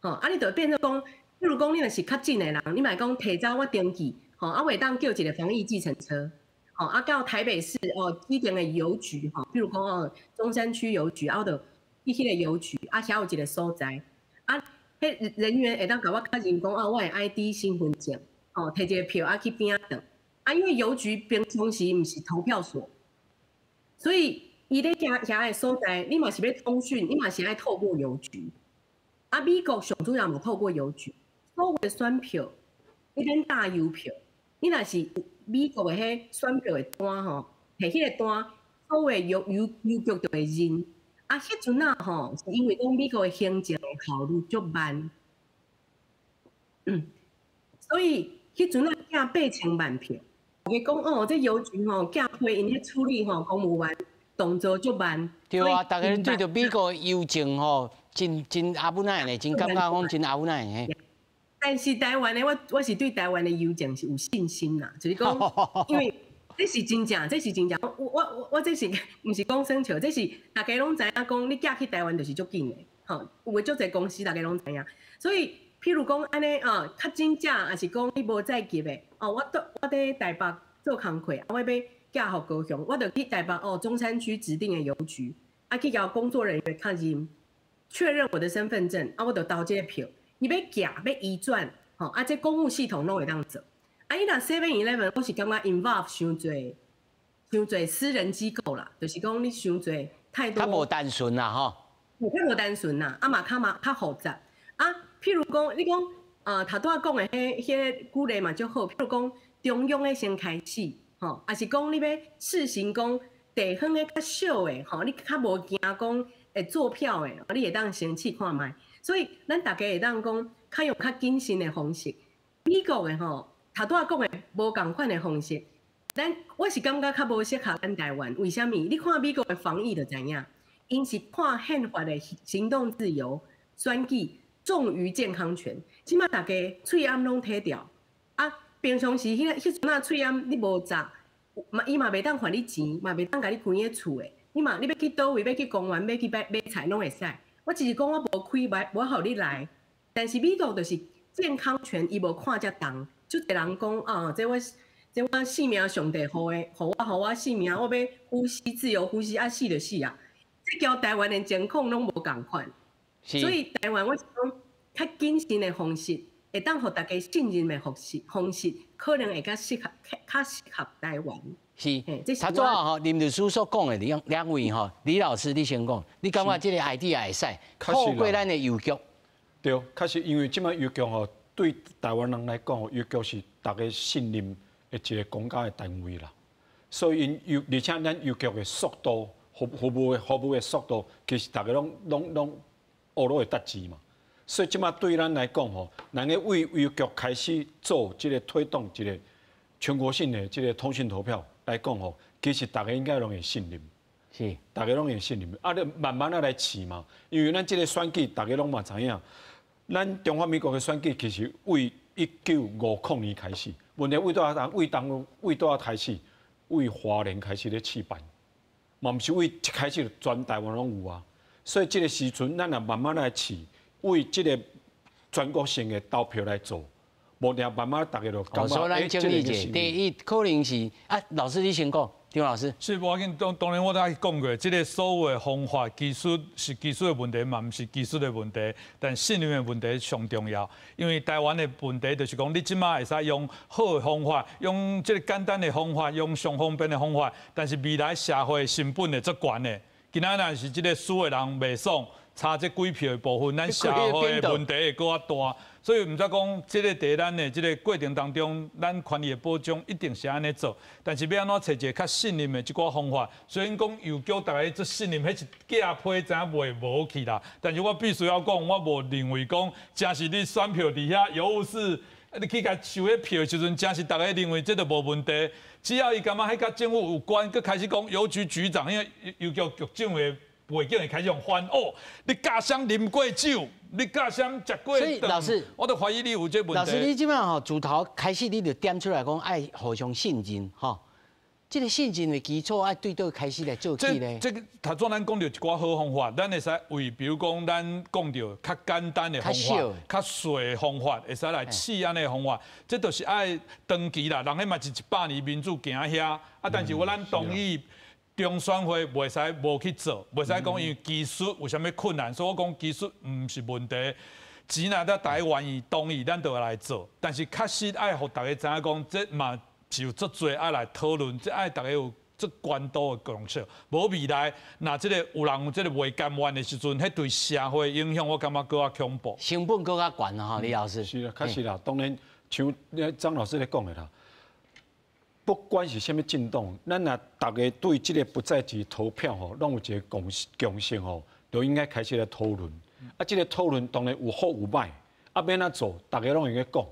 吼，啊，你就变做讲，比如讲，你若是较近的人，你嘛会讲提早我登记，吼，啊，我会当叫一个防疫计程车，吼，啊，到台北市哦，指定的邮局，吼，比如讲哦，中山区邮局，啊，我就去彼个邮局，啊，遐有一个所在，啊，彼人员会当共我确认讲，啊，我的 ID 身份证，吼，提一个票啊去边仔等，啊，因为邮局平常时毋是投票所，所以伊咧遐遐个所在，你嘛是欲通讯，你嘛是爱透过邮局，啊，美国上主要嘛透过邮局。所有的选票，你免打邮票，你若是美国的彼选票的单吼，提彼个单，所有的邮局就会认。啊，彼阵仔吼，是因为讲美国的行政的效率足慢，所以彼阵仔寄8000万票，大家讲哦，这邮局吼寄批𪜶彼处理吼，公务员动作足慢。对啊，逐家对著美国邮政吼，真真阿不奈呢，真感觉讲真阿不奈嘿。但是台湾的我是对台湾的邮政是有信心啦，就是讲，因为这是真正，这是真正，我这是毋是讲耍笑，这是大家拢知影讲，你寄去台湾就是足紧的，吼，有的足济公司大家拢知影，所以譬如讲按呢啊，确诊者抑是讲你无在籍的，哦，我伫台北做工课，我欲寄予高雄，我就去台北哦中山区指定的邮局，啊去共工作人员确认，确认我的身份证，啊我就投这个票。伊欲寄欲移转，吼啊，这公务系统拢会当做。啊，伊若 Seven Eleven，我是感觉 involve 伤济，伤济私人机构啦，就是讲你伤济太多。较无单纯啦，吼。较无单纯啦，啊嘛较嘛较复杂。啊，譬如讲，你讲啊，头拄仔讲的彼个举例嘛足好。譬如讲，中央的先开始，吼，抑是讲你欲试行讲地方的较小的，吼，你较无惊讲会做票的，你会当先试看觅。所以，咱逐家会当讲，较用较谨慎的方式。美国的吼，头拄仔讲的无仝款的方式，咱我是感觉较无适合咱台湾。为啥物？你看美国的防疫就知影，𪜶是看宪法的行动自由、选举重于健康权。这马逐家喙罨拢提掉，啊，平常时彼彼阵仔喙罨你无扎，嘛伊嘛袂当罚你钱，嘛袂当共你关佇厝的。你嘛，你欲去佗位，欲去公园，欲去买买菜，拢会使。我只是讲我无开，无予你来。但是美国就是健康权，伊无看遮重。足济人讲啊，这我性命上帝予的，予我性命，我欲呼吸自由呼吸，啊死就死啊！这交台湾的情况拢无仝款。所以台湾我是讲较谨慎的方式。會當予大家信任的方式，可能會較適合台灣。是，頭拄仔吼，林律師所講的兩位吼，李老師你先講，你感覺這個 idea 會使透過咱的郵局？對，確實因為這擺郵局吼，對台灣人來講，郵局是大家信任的一個公家的單位啦。所以𪜶郵，而且咱郵局的速度、服務的速度，其實大家攏學攏會達至嘛。所以這擺對咱來講吼，咱咧為郵局開始做這個推動一個全國性的這個通訊投票來講吼，其實大家應該攏會信任，大家攏會信任。啊，你慢慢仔來試嘛，因為咱這個選舉，大家攏嘛知影，咱中華民國的選舉其實為1950年開始，問題為佗仔為當為佗仔開始，為花蓮開始咧試辦，嘛毋是為一開始全台灣攏有啊。所以這個時陣，咱若慢慢來試，為這個全國性的投票來做，無定慢慢大家就感覺。所以咱整理者，第一可能是啊，老師你先講，張老師。是，無要緊，當然我都講過，這個所有的方法技術是技術的問題，嘛毋是技術的問題，但信任的問題上重要。因為台灣的問題就是講，你這擺會使用好的方法，用這個簡單的方法，用上方便的方法，但是未來社會成本會足懸的。今仔若是這個輸的人袂爽，差這幾票的部分，咱社會的問題會閣較大。所以毋知講，這個佇咱的這個過程當中，咱權利的保障一定是按呢做。但是欲按怎揣一個較信任的這寡方法？雖然講郵局大家足信任，彼是寄批知影袂無去啦。但是我必須要講，我無認為講，誠是你選票佇遐郵務室，你去共收彼票的時陣，誠是大家認為這就無問題。只要伊感覺彼佮政府有關，閣開始講郵局局長，因為郵局局長的背景會開始用翻哦，你教啥啉過酒，你教啥食過所以老師，我都懷疑你有這問題。老師，你這擺吼自頭開始你就點出來講愛互相信任吼，這個信任的基礎愛對佗開始來做起咧？這個頭先咱講著一寡好方法，咱會使為比如講咱講著較簡單的方法、較細的方法，會使來試按呢方法。這就是愛長期啦，人彼嘛是100年民主行遐，啊，但是我咱同意。中選會袂使無去做，袂使講因為技術有啥物困難，所以我講技術毋是問題。錢若得大家願意同意，咱就來做。但是確實愛予大家知影講，這嘛是有足濟愛來討論，這愛大家有足懸度的共識。無未來，若這個有人有這個袂甘願的時陣，彼對社會影響，我感覺閣較恐怖。成本閣較懸吼，李老師。是啊，確實啦。當然，像張老師咧講的啦。不管是啥物政黨，咱若大家對這個不在籍投票吼，攏有一個共識吼，就應該開始來討論。啊，這個討論當然有好有歹，啊，欲按怎做，大家攏會用講。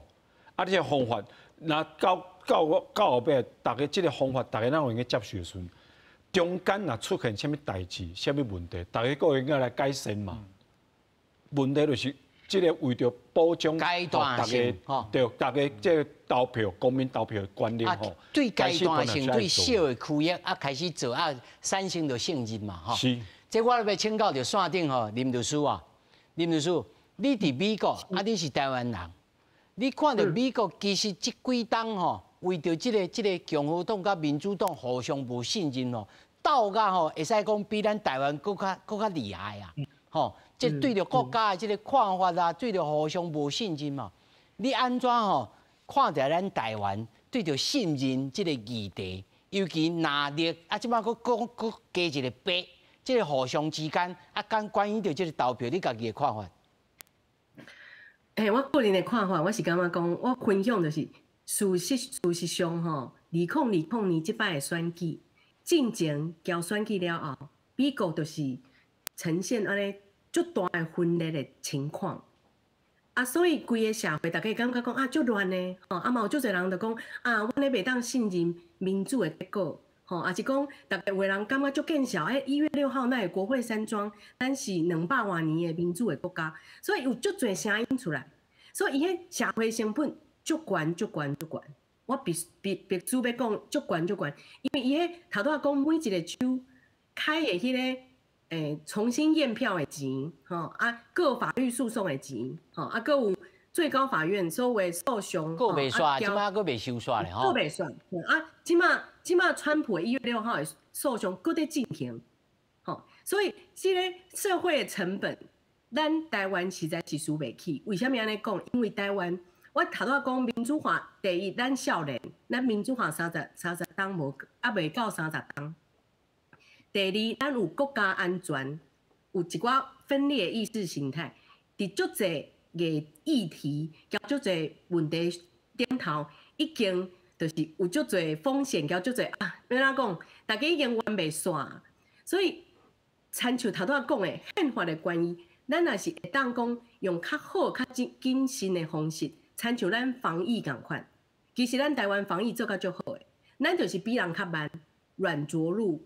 啊，這個方法，若到後尾，大家這個方法，大家攏會用接受的時陣，中間若出現啥物代誌、啥物問題，大家閣會用來改善嘛。問題就是這個為著保障階段性對，大家這個投票、公民投票的觀念吼，對階段性、對小的區域啊開始做啊，產生著信任嘛吼。是。這我欲請教著線頂吼，林律師啊，林律師，你佇美國啊，你是台灣人，你看著美國其實這幾冬吼，為著這個共和黨佮民主黨互相無信任吼，鬥甲吼會使講比咱台灣閣較厲害啊，吼。這對著國家的這個看法啊，對著互相無信任嘛，你按怎吼看著咱台灣對著信任這個議題，尤其若綠啊，這擺閣閣閣加一個白，這個互相之間啊，關於著這個投票，你家己的看法？欸，我個人的看法，我是感覺講，我分享就是事實上吼，2020年這擺的選舉，進前交選舉了後，美國就是呈現按呢足大的分裂的情況，啊，所以規个社會大家感覺講啊，足亂的，吼，啊嘛有足濟人就講啊，阮咧袂當信任民主的結果，吼，抑是講逐家有的人感覺足見笑，欸，1月6號那個國會山莊，咱是200外年的民主的國家，所以有足濟聲音出來，所以伊彼社會成本足懸足懸足懸，我必須欲講足懸足懸，因為伊彼頭拄仔講每一個州開的彼個。欸，重新驗票的錢，吼啊，閣法律訴訟的錢，吼啊，閣有最高法院所謂訴訟，閣袂煞，這擺閣袂收煞咧，吼。閣袂煞，啊，這擺川普1月6號的訴訟閣佇進行，吼，所以這個社會的成本咱台湾实在是输袂起。为啥物按呢讲？因为台湾，我头拄仔讲民主化，第一，咱少年，咱民主化30冬无，犹未到30冬。第二，咱有国家安全，有一寡分裂意识形态，伫足济个议题，佮足济问题顶头，已经就是有足济风险，佮足济啊，欲按怎讲？大家已经冤袂煞，所以，亲像头拄仔讲的宪法的关系，咱若是会当讲用较好、较谨谨慎的方式，亲像咱防疫仝款，其实咱台湾防疫做甲足好的，咱就是比人较慢，软着陆。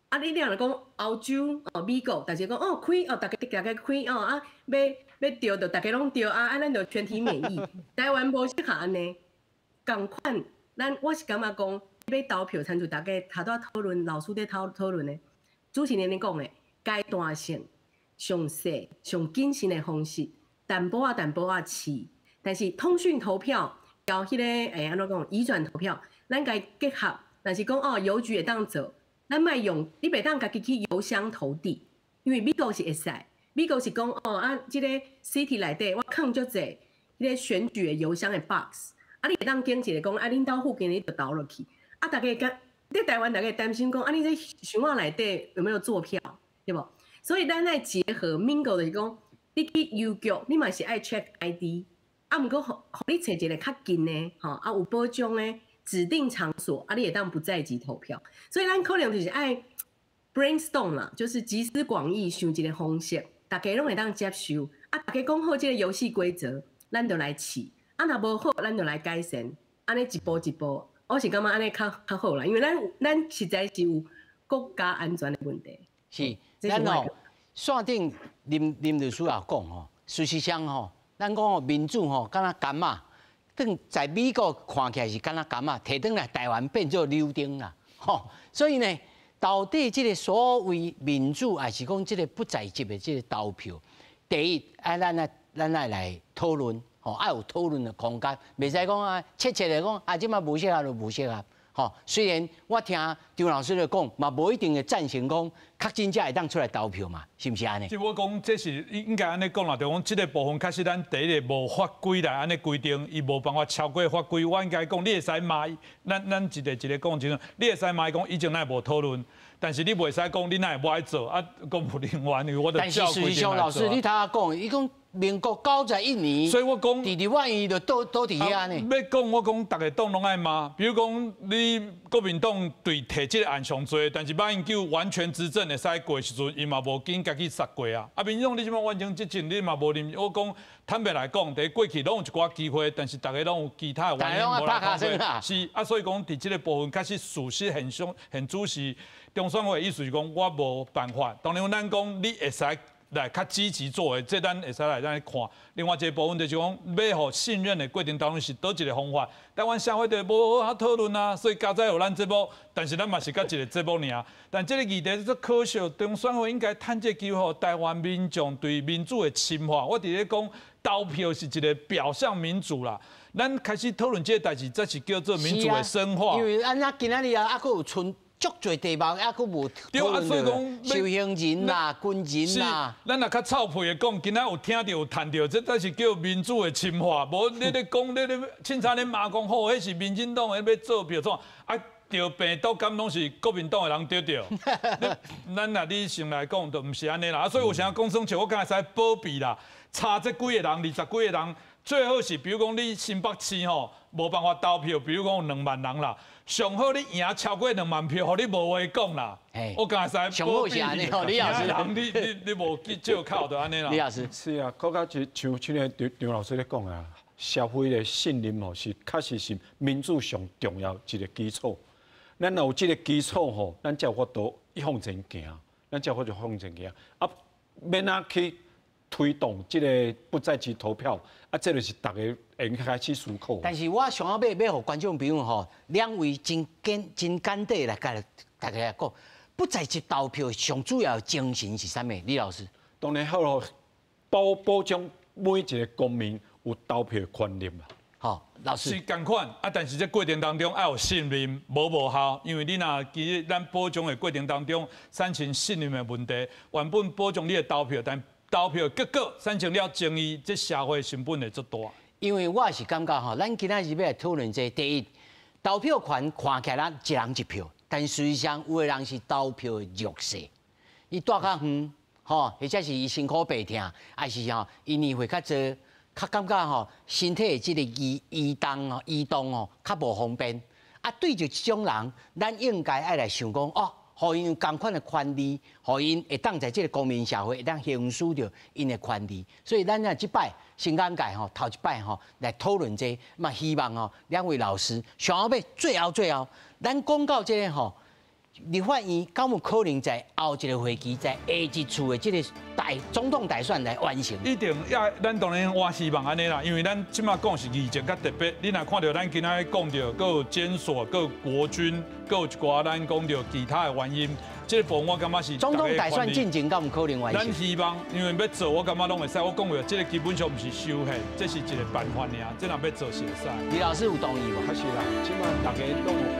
啊，你若讲欧洲哦、美国，大家讲哦开哦，大家开哦啊，欲欲著就大家拢著啊，啊咱就全体免疫。台湾无适合按呢，仝款，咱我是感觉讲欲投票，亲像大家头拄仔讨论，老师咧讨讨论的，主持人咧讲的，阶段性、上细、上谨慎的方式，淡薄仔淡薄仔试，但是通讯投票佮彼个按怎讲，移转投票，咱共结合，若是讲哦邮局会当做。咱莫用，你袂当家己去邮箱投递，因为美国是会使，美国是讲哦啊，这个 city 内底我囥足济彼个选举的邮箱的 box，啊，你会当拣一个讲啊，恁兜附近你就投落去，啊，大家感，伫台湾大家担心讲啊，你这箱仔内底有没有作票，对无？所以咱爱结合 mingle 就是讲，你去邮局，你嘛是爱 check ID，啊，毋过予予你揣一个较近的，吼，啊有保障的。指定场所，啊，你会当不在籍投票，所以咱可能就是爱 brainstorm 啦，就是集思广益，想一个方式，大家拢会当接受，啊，大家讲好这个游戏规则，咱就来试，啊，若无好，咱就来改善，按呢一步一步，我是感觉按呢较较好啦，因为咱咱实在是有国家安全的问题。是，咱哦，线顶林林律师也讲吼，事实上吼，咱讲哦民主吼，敢若柑仔。等在美国看起来是敢若柑仔，提转来台湾变做柳丁啦，吼！所以呢，到底这个所谓民主，还是讲这个不在籍的这个投票，第一，啊，咱爱来讨论，吼，爱有讨论的空间，袂使讲啊，切切的讲啊，这马无适合就无适合，吼。虽然我听张老师咧讲，嘛无一定会赞成讲确诊者会当出来投票嘛，是毋是按呢？即我讲这是应该按呢讲啦，就讲这个部分确实咱第一个无法规来按呢规定，伊无办法超过法规。我应该讲，你会使骂，咱咱一个一个讲清楚，你会使骂讲以前咱无讨论，但是你袂使讲你哪会无爱做啊？公务人员，因为我但是事实上，老师你头仔讲，伊讲民国91年，所以我讲，伫立法院就倒倒伫遐呢。欲讲我讲，逐个党拢爱骂，比如讲你国民党对提这个案上济，但是马英九完全执政会使过时阵，伊嘛无紧家己杀过啊。啊，民进党你这摆完全执政，你嘛无认。我讲坦白来讲，伫过去拢有一寡机会，但是逐家拢有其他的原因无来通过。是啊，所以讲伫这个部分，确实事实现象现主是中选会意思是讲，我无办法。当然咱讲你会使来较积极作为，这咱会使来咱来看。另外一个部分就是讲，欲予信任的过程当中是佗一个方法。台湾社会就无好好讨论啊，所以佳哉有咱节目，但是咱嘛是佮一个节目尔。但这个议题足可惜，中选会应该趁这个机会，台湾民众对民主的深化。我伫咧讲，投票是一个表象民主啦。咱开始讨论这个代志，这是叫做民主的深化。因为按怎今仔日啊，犹阁有賰足济题目，犹阁无对啊，所以讲受刑人啦、军人啦，咱若较臭屁的讲，今仔有听著有趁著，这才是叫民主的深化。无你咧讲，你咧凊彩咧骂讲好，彼是民进党的欲做票创啊，著病毒敢拢是国民党的人得著？咱若理性来讲，就毋是按呢啦。啊，所以有啥讲算笑，我敢会使保庇啦，差这几个人，20几个人，最好是比如讲你新北市吼无办法投票，比如讲有2万人啦。上好你赢超过2万票，予你无话讲啦。我敢会使上好是按呢吼，李老师，你无去借口就按呢啦。李老师，是啊，更较就像像个张张老师咧讲啊，社会的信任吼是确实是民主上重要一个基础。咱若有这个基础吼，咱才有法度一向前行，咱才有法度向前行。啊，欲按怎去推动这个不在籍投票，啊，这就是大家会开始思考。但是我想要欲予观众朋友吼，两位真简真简短来共大家来讲，不在籍投票上主要的精神是啥物？李老师，当然好咯，保保障每一个公民有投票的权利嘛。好，老师是仝款啊，但是这过程当中爱有信任，无无效，因为你若其实咱保障的过程当中产生信任的问题，原本保障你的投票，但投票结果产生了争议，这社会成本会足大。因为我是感觉吼，咱今仔日欲来讨论这第一，投票权看起来咱一人一票，但实际上有的人是投票的弱势，伊蹛較遠，吼，或者是伊身苦病痛，抑是吼伊年歲較濟，較感覺吼身體的這个移動吼移動吼較無方便。啊，對著這種人，咱應該愛來想講哦，予𪜶有仝款的權利，予𪜶會當在這个公民社會會當行使著𪜶的權利。所以咱啊這擺新尷尬吼，頭一擺吼來討論這個，嘛希望吼兩位老師上後尾最後最後，咱講到這个吼，立法院敢有可能在後一个會期，在下一次的這个大總統大選來完成？一定要，咱當然我希望按呢啦，因為咱這馬講是議程較特別。你若看著咱今仔講著，閣有監所，閣有國軍，閣有一寡咱講著其他的原因，這個部分我感覺是總統大選進前敢有可能完成？咱希望，因為欲做，我感覺攏會使。我講過，這个基本上毋是修憲，這是一個辦法爾。這若欲做是會使。李老師有同意無？確實啦，這馬大家攏有。